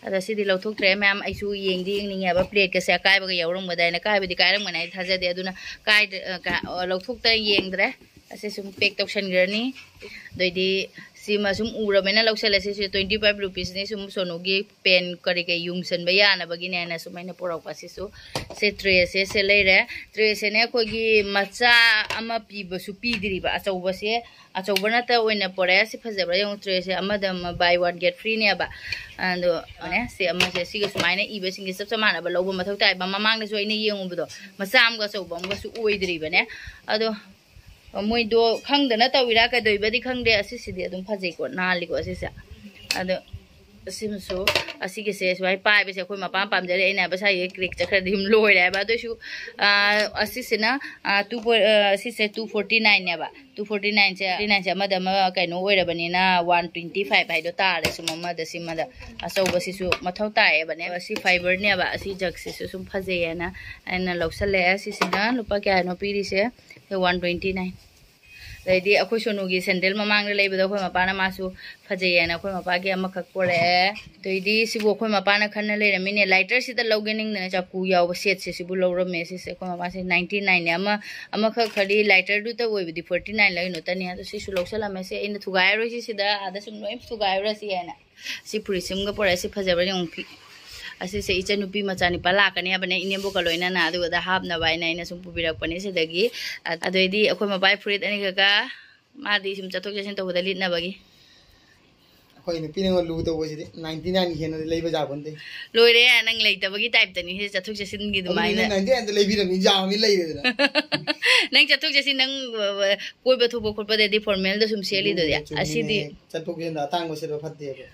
ꯑꯗꯣ ꯁꯤꯗꯤ ꯂꯧꯊꯣꯛꯇ꯭ꯔꯦ ꯃꯌꯥꯝ꯫ ꯑꯩꯁꯨ ꯌꯦꯡꯗꯤ ꯌꯦꯡꯅꯤꯡꯉꯦꯕ, ꯄ꯭ꯂꯦꯠꯀꯁꯦ ꯑꯀꯥꯏꯕꯒ ꯌꯥꯎꯔꯝꯒꯗꯥꯏꯅ꯫ ꯀꯥꯏꯕꯗꯤ ꯀꯥꯏꯔꯝꯒꯅꯤ ꯑꯩ ꯊꯥꯖꯗꯦ, ꯑꯗꯨꯅ ꯀꯥꯏꯗ-, ꯑ, ꯀ-, ꯑ, ꯂꯧꯊꯣꯛꯇ ꯌꯦꯡꯗ꯭ꯔꯦ꯫ ꯑꯁꯤ ꯁꯨꯝ ꯄꯦꯛ ꯇꯧꯁꯟꯈ꯭ꯔꯅꯤ꯫ ꯑꯗꯩꯗꯤ ꯁꯤꯃ ꯁꯨꯝ ꯎꯔꯕꯅꯤꯅ ꯂꯧꯁꯜꯂꯦ꯫ ꯁꯤꯁꯨ twenty five rupeesꯅꯤ꯫ ꯁꯨꯝ ꯁꯣꯅꯨꯒꯤ ꯄꯦꯟ ꯀꯔꯤ ꯀꯔꯤ ꯌꯨꯡꯁꯟꯕ ꯌꯥꯅꯕꯒꯤꯅꯦꯅ ꯁꯨꯝ ꯑꯩꯅ ꯄꯨꯔꯛꯄ꯫ ꯁꯤꯁꯨ ꯁꯦ ꯇ꯭ꯔꯦꯁꯦ ꯁꯦ ꯂꯩꯔꯦ꯫ ꯇ꯭ꯔꯦꯁꯦꯅꯦ ꯑꯩꯈꯣꯏꯒꯤ ꯃꯆꯥ ꯑꯃ ꯄꯤꯕꯁꯨ ꯄꯤꯗ꯭ꯔꯤꯕ, ꯑꯆꯧꯕꯁꯦ, ꯑꯆꯧꯕ ꯅꯠꯇ ꯑꯣꯏꯅ ꯄꯨꯔꯛꯑꯦ꯫ ꯁꯤ ꯐꯖꯕ꯭ꯔꯥ ꯌꯦꯡꯉꯨ, ꯇ꯭ꯔꯦꯁꯦ ꯑꯃꯗ ꯑꯃ buy one get freeꯅꯦꯕ꯫ ꯑꯗꯣ ꯅꯦ, ꯁꯤ ꯑꯃꯁꯦ ꯁꯤꯒ ꯁꯨꯃꯥꯏꯅ ꯏꯕꯁꯤꯡꯁꯦ ꯆꯞ ꯆꯞ ꯃꯥꯟꯅꯕ ꯂꯧꯕ ꯃꯊꯧ ꯇꯥꯏꯕ꯫ ꯃꯃꯥꯡꯗꯁꯨ ꯑꯩꯅ ꯌꯦꯡꯉꯨꯕꯗꯣ ꯃꯆꯥ ꯑꯃꯒ ꯑꯆꯧꯕ ꯑꯃꯒꯁꯨ ꯑꯣꯏꯗ꯭ꯔꯤꯕꯅꯦ꯫ ꯑꯗꯣ ꯃꯣꯏꯗꯣ ꯈꯪꯗꯅ ꯇꯧꯋꯤꯔꯥ ꯀꯩꯗꯧꯏꯕꯗꯤ ꯈꯪꯗꯦ꯫ ꯑꯁꯤꯁꯤꯗꯤ ꯑꯗꯨꯝ ꯐꯖꯩꯀꯣ, ꯅꯥꯜꯂꯤꯀꯣ ꯑꯁꯤꯁꯦ꯫ ꯑꯗꯣ ꯁꯤꯃꯁꯨ ꯑꯁꯤꯒꯤꯁꯦ ꯁꯨꯃꯥꯏꯅ ꯄꯥꯏꯕꯁꯦ ꯑꯩꯈꯣꯏ ꯃꯄꯥꯅ ꯄꯥꯝꯖꯔꯦ, ꯑꯩꯅ ꯍꯥꯏꯕ ꯁꯥꯏꯁꯦ ꯀ꯭ꯔꯦꯛ ꯆꯠꯈ꯭ꯔꯗꯤ ꯑꯗꯨꯝ ꯂꯣꯏꯔꯦ ꯍꯥꯏꯕ꯫ ꯑꯗꯨ ꯑꯣꯏꯁꯨ ꯑꯥ, ꯑꯁꯤꯁꯤꯅ ꯑꯥ, two point, ꯑꯥ, ꯑꯁꯤꯁꯦ two forty nineꯅꯦꯕ꯫ Two forty nineꯁꯦ, forty nineꯁꯦ ꯑꯃꯗ ꯑꯃ ꯀꯩꯅꯣ ꯑꯣꯏꯔꯕꯅꯤꯅ one twenty five ꯍꯥꯏꯗꯣ ꯇꯥꯔꯦ꯫ ꯁꯨꯝ ꯑꯃꯗ ꯁꯤꯃꯗ ꯑꯆꯧꯕꯁꯤꯁꯨ ꯃꯊꯧ ꯇꯥꯏꯌꯦꯕꯅꯦ꯫ ꯑꯁꯤ fiberꯅꯦꯕ, ꯑꯁꯤ ꯖꯒꯁꯤꯁꯨ ꯁꯨꯝ ꯐꯖꯩꯌꯦꯅ ꯑꯩꯅ ꯂꯧꯁꯜꯂꯛꯑꯦ꯫ ꯁꯤꯁꯤꯅ ꯂꯨꯄꯥ ꯀꯌꯥꯅꯣ ꯄꯤꯔꯤꯁꯦ? One twenty nine꯫ ꯑꯗꯩꯗꯤ ꯑꯩꯈꯣꯏ ꯁꯣꯅꯨꯒꯤ ꯁꯦꯟꯗꯜ ꯃꯃꯥꯡꯗ ꯂꯩꯕꯗꯣ ꯑꯩꯈꯣꯏ ꯃꯄꯥꯅ ꯃꯥꯁꯨ ꯐꯖꯩꯌꯦꯅ ꯑꯩꯈꯣꯏ ꯃꯄꯥꯒꯤ ꯑꯃꯈꯛ ꯄꯣꯔꯛꯑꯦ꯫ ꯑꯗꯩꯗꯤ ꯁꯤꯕꯨ ꯑꯩꯈꯣꯏ ꯃꯄꯥꯅ ꯈꯟꯅ ꯂꯩꯔꯝꯃꯤꯅꯦ, lighterꯁꯤꯗ ꯂꯧꯒꯦ ꯅꯤꯡꯗꯅ ꯆꯥꯛꯀꯨ ꯌꯥꯎꯕ setꯁꯦ ꯁꯤꯕꯨ ꯂꯧꯔꯝꯃꯦ꯫ ꯁꯤꯁꯦ ꯑꯩꯈꯣꯏ ꯃꯄꯥꯁꯦ ninety nineꯅꯦ꯫ ꯑꯃ, ꯑꯃꯈꯛ ꯈꯔꯗꯤ lighterꯗꯨꯇ ꯑꯣꯏꯕꯗꯤ forty nine ꯂꯩꯅꯨꯇꯅꯤ꯫ ꯑꯗꯣ ꯁꯤꯁꯨ ꯂꯧꯁꯜꯂꯝꯃꯦ꯫ ꯁꯤ ꯑꯩꯅ ꯊꯨꯒꯥꯏꯔꯔꯣꯏ, ꯁꯤ ꯁꯤꯗ ꯑꯥꯗ ꯁꯨꯝ ꯂꯣꯏ ꯊꯨꯒꯥꯏꯔꯨꯔꯁꯤ ꯍꯥꯏꯅ꯫ ꯁꯤ ꯐꯨꯔꯤꯠꯁꯤꯃꯒ ꯄꯣꯔꯛꯑꯦ꯫ ꯁꯤ ꯐꯖꯕ꯭ꯔꯥ ꯌꯦꯡꯉꯨ ꯐꯤ꯫ ꯑꯁꯤꯁꯦ ꯏꯆꯟꯅꯨꯄꯤ ꯃꯆꯥꯅꯤꯄꯥ ꯂꯥꯛꯀꯅꯤ ꯍꯥꯏꯕꯅꯦ, ꯏꯅꯦꯝꯕꯣꯛꯀ ꯂꯣꯏꯅꯅ, ꯑꯗꯨꯒꯗ ꯍꯥꯞꯅꯕ ꯍꯥꯏꯅ ꯑꯩꯅ ꯁꯨꯝ ꯄꯨꯕꯤꯔꯛꯄꯅꯦ ꯁꯤꯗꯒꯤ꯫ ꯑ-, ꯑꯗꯨꯗꯩꯗꯤ ꯑꯩꯈꯣꯏ ꯃꯄꯥꯒꯤ ꯐꯨꯔꯤꯠ ꯑꯅꯤꯈꯛꯀ, ꯃꯥꯗꯤ ꯁꯨꯝ ꯆꯠꯊꯣꯛ ꯆꯠꯁꯤꯟ ꯇꯧꯕꯗ ꯂꯤꯠꯅꯕꯒꯤ꯫ ꯑꯩꯈꯣꯏ ꯅꯨꯄꯤꯅ ꯂꯨ ꯇꯧꯕꯁꯤꯗꯤ ninety nine ꯍꯦꯟꯅꯗꯤ ꯂꯩꯕ ꯌꯥꯕ ꯅꯠꯇꯦ꯫ ꯂꯣꯏꯔꯦ, ꯅꯪ ꯂꯩꯇꯕꯒꯤ typeꯇꯅꯤ ꯁꯤ ꯆꯠꯊꯣꯛ ꯆꯠꯁꯤꯟꯒꯤ ꯑꯗꯨꯃꯥꯏꯅ꯫ ꯑꯗꯨꯅꯦ, ninety nine ꯂꯩꯕꯤꯔꯕꯅꯤ, ꯌꯥꯝꯃꯤ ꯂꯩꯔꯦꯗꯅ꯫ ꯅꯪ ꯆꯠꯊꯣꯛ ꯆꯠꯁꯤꯟ, ꯅꯪ, ꯑ, ꯑ, ꯀꯣꯏꯕ ꯊꯣꯛꯄ ꯈꯣꯠꯄꯗꯗꯤ formalꯗ ꯁꯨꯝ ꯁꯦꯠꯂꯤꯗꯨꯗꯤ꯫ ꯑꯗꯨꯅꯦ, ꯆꯨꯝꯃꯤꯅꯦ꯫ ꯑꯁꯤꯗꯤ ꯆꯠꯊꯣꯛ ꯆꯠꯁꯤꯟꯗ ꯑꯇꯥꯡꯕ ꯁꯦꯠꯄ ꯐꯠꯇꯦꯕ꯫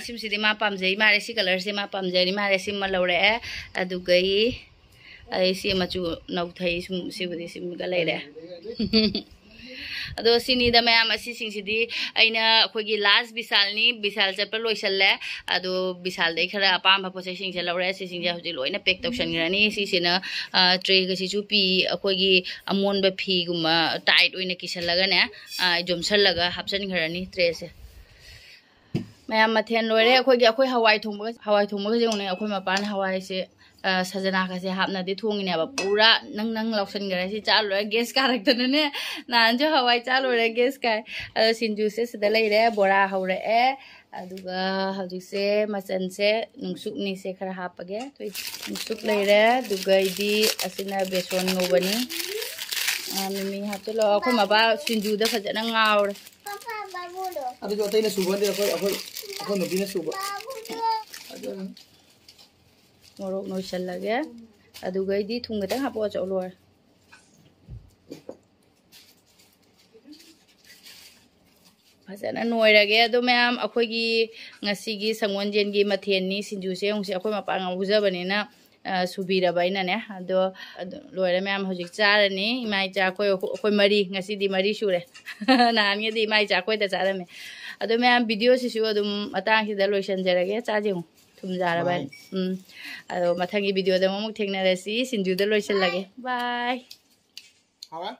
ꯁꯤꯝꯁꯤꯗꯤ ꯃꯥ ꯄꯥꯝꯖꯩ ꯃꯥꯜꯂꯦ, ꯁꯤ colourꯁꯦ ꯃꯥ ꯄꯥꯝꯖꯔꯤ ꯃꯥꯜꯂꯦ, ꯁꯤꯃ ꯂꯧꯔꯛꯑꯦ꯫ ꯑꯗꯨꯒ ꯑꯩ, ꯑꯩ ꯁꯤ ꯃꯆꯨ ꯅꯧꯊꯩ, ꯁꯨꯝ, ꯁꯤꯕꯨꯗꯤ ꯁꯤꯃꯒ ꯂꯩꯔꯦ꯫ ꯑꯗꯣ ꯁꯤꯅꯤꯗ ꯃꯌꯥꯝ, ꯑꯁꯤꯁꯤꯡꯁꯤꯗꯤ ꯑꯩꯅ ꯑꯩꯈꯣꯏꯒꯤ last ꯕꯤꯁꯥꯜꯅꯤ, ꯕꯤꯁꯥꯜ ꯆꯠꯄ ꯂꯣꯏꯁꯜꯂꯦ꯫ ꯑꯗꯣ ꯕꯤꯁꯥꯜꯗꯩ ꯈꯔ ꯑꯄꯥꯝꯕ ꯄꯣꯠ ꯆꯩꯁꯤꯡꯁꯦ ꯂꯧꯔꯦ꯫ ꯁꯤꯁꯤꯡꯁꯦ ꯍꯧꯖꯤꯛ ꯂꯣꯏꯅ pack ꯇꯧꯁꯟꯈ꯭ꯔꯅꯤ꯫ ꯁꯤꯁꯤꯅ, ꯑ, tray ꯒꯁꯤꯁꯨ ꯄꯤ, ꯑꯩꯈꯣꯏꯒꯤ ꯑꯃꯣꯟꯕ ꯐꯤꯒꯨꯝꯕ tight ꯑꯣꯏꯅ ꯀꯤꯁꯜꯂꯒꯅꯦ, ꯑ, ꯌꯣꯝꯁꯜꯂꯒ ꯍꯥꯞꯆꯟꯈ꯭ꯔꯅꯤ tray ꯁꯦ꯫ ꯃꯌꯥꯝ ꯃꯊꯦꯜ ꯂꯣꯏꯔꯦ꯫ ꯑꯩꯈꯣꯏꯒꯤ, ꯑꯩꯈꯣꯏ ꯍꯋꯥꯏ ꯊꯣꯡꯕꯒ, ꯍꯋꯥꯏ ꯊꯣꯡꯕꯒꯁꯦ ꯌꯦꯡꯉꯨꯅꯦ꯫ ꯑꯩꯈꯣꯏ ꯃꯄꯥꯅ ꯍꯋꯥꯏꯁꯦ, ꯑ, ꯁꯖꯅꯥꯒꯁꯦ ꯍꯥꯞꯅꯗꯤ ꯊꯣꯡꯉꯤꯅꯦꯕ꯫ ꯄꯨꯔꯥ ꯅꯪ ꯅꯪ ꯂꯧꯁꯟꯈ꯭ꯔꯦ꯫ ꯁꯤ ꯆꯥ ꯂꯣꯏꯔꯦ, gas ꯀꯥꯔꯛꯇꯅꯅꯦ꯫ ꯅꯍꯥꯟꯁꯨ ꯍꯋꯥꯏ ꯆꯥ ꯂꯣꯏꯔꯦ, gas ꯀꯥꯏ꯫ ꯑꯗꯣ ꯁꯤꯡꯖꯨꯁꯦ ꯁꯤꯗ ꯂꯩꯔꯦ, ꯕꯣꯔꯥ ꯍꯧꯔꯛꯑꯦ꯫ ꯑꯗꯨꯒ ꯍꯧꯖꯤꯛꯁꯦ ꯃꯆꯜꯁꯦ ꯅꯨꯡꯁꯨꯛꯅꯤꯁꯦ ꯈꯔ ꯍꯥꯞꯄꯒꯦ꯫ ꯅꯨꯡꯁꯨꯛ ꯂꯩꯔꯦ꯫ ꯑꯗꯨꯒ ꯑꯩꯗꯤ ꯑꯁꯤꯅ ꯕꯦꯁꯣꯟ ꯉꯧꯕꯅꯤ꯫ ꯑ, ꯃꯤꯃꯤ ꯍꯥꯞꯆꯤꯜꯂꯣ꯫ ꯑꯩꯈꯣꯏ ꯃꯄꯥ ꯁꯤꯡꯖꯨꯗ ꯐꯖꯅ ꯉꯥꯎꯔꯦ꯫ ꯑꯗꯨꯁꯨ ꯑꯇꯩꯅ ꯁꯨꯕ ꯅꯠꯇꯦ, ꯑꯩꯈꯣꯏ, ꯑꯩꯈꯣꯏ, ꯑꯩꯈꯣꯏ ꯅꯨꯄꯤꯅ ꯁꯨꯕ꯫ ꯑꯗꯨꯅ ꯃꯣꯔꯣꯛ ꯅꯣꯏꯁꯜꯂꯒꯦ꯫ ꯑꯗꯨꯒꯩꯗꯤ ꯊꯨꯝ ꯈꯤꯇꯪ ꯍꯥꯞꯄꯛꯑꯣ, ꯆꯠꯂꯣ ꯂꯣꯏꯔꯦ꯫ ꯐꯖꯅ ꯅꯣꯏꯔꯒꯦ꯫ ꯑꯗꯣ ꯃꯌꯥꯝ, ꯑꯩꯈꯣꯏꯒꯤ ꯉꯁꯤꯒꯤ ꯁꯪꯒꯣꯜꯁꯦꯟꯒꯤ ꯃꯊꯦꯜꯅꯤ꯫ ꯁꯤꯡꯖꯨꯁꯦ ꯌꯦꯡꯉꯨꯁꯦ, ꯑꯩꯈꯣꯏ ꯃꯄꯥ ꯉꯥꯎꯖꯕꯅꯤꯅ, ꯑ, ꯁꯨꯕꯤꯔꯕ ꯑꯩꯅꯅꯦ꯫ ꯑꯗꯣ ꯑꯗꯨ ꯂꯣꯏꯔꯦ ꯃꯌꯥꯝ, ꯍꯧꯖꯤꯛ ꯆꯥꯔꯅꯤ꯫ ꯏꯃꯥ ꯏꯆꯥ ꯑꯩꯈꯣꯏ, ꯑꯩꯈꯣꯏ ꯃꯔꯤ, ꯉꯁꯤꯗꯤ ꯃꯔꯤ ꯁꯨꯔꯦ꯫ ꯅꯍꯥꯟꯒꯩꯗꯤ ꯏꯃꯥ ꯏꯆꯥ ꯑꯩꯈꯣꯏꯗ ꯆꯥꯔꯝꯃꯦ꯫ ꯑꯗꯣ ꯃꯌꯥꯝ, ꯚꯤꯗꯤꯑꯣꯁꯤꯁꯨ ꯑꯗꯨꯝ ꯃꯇꯥꯡꯁꯤꯗ ꯂꯣꯏꯁꯤꯟꯖꯔꯒꯦ꯫ ꯆꯥꯁꯦ ꯌꯦꯡꯉꯨ, ꯊꯨꯝ ꯆꯥꯔꯕ ꯍꯥꯏꯅ꯫ ꯎꯝ꯫ ꯑꯗꯣ ꯃꯊꯪꯒꯤ ꯚꯤꯗꯤꯑꯣꯗ ꯑꯃꯨꯛ ꯊꯦꯡꯅꯔꯁꯤ꯫ ꯁꯤꯡꯖꯨꯗ ꯂꯣꯏꯁꯤꯜꯂꯒꯦ꯫ ꯕꯥꯏ꯫ ꯍꯥꯎꯋꯦ꯫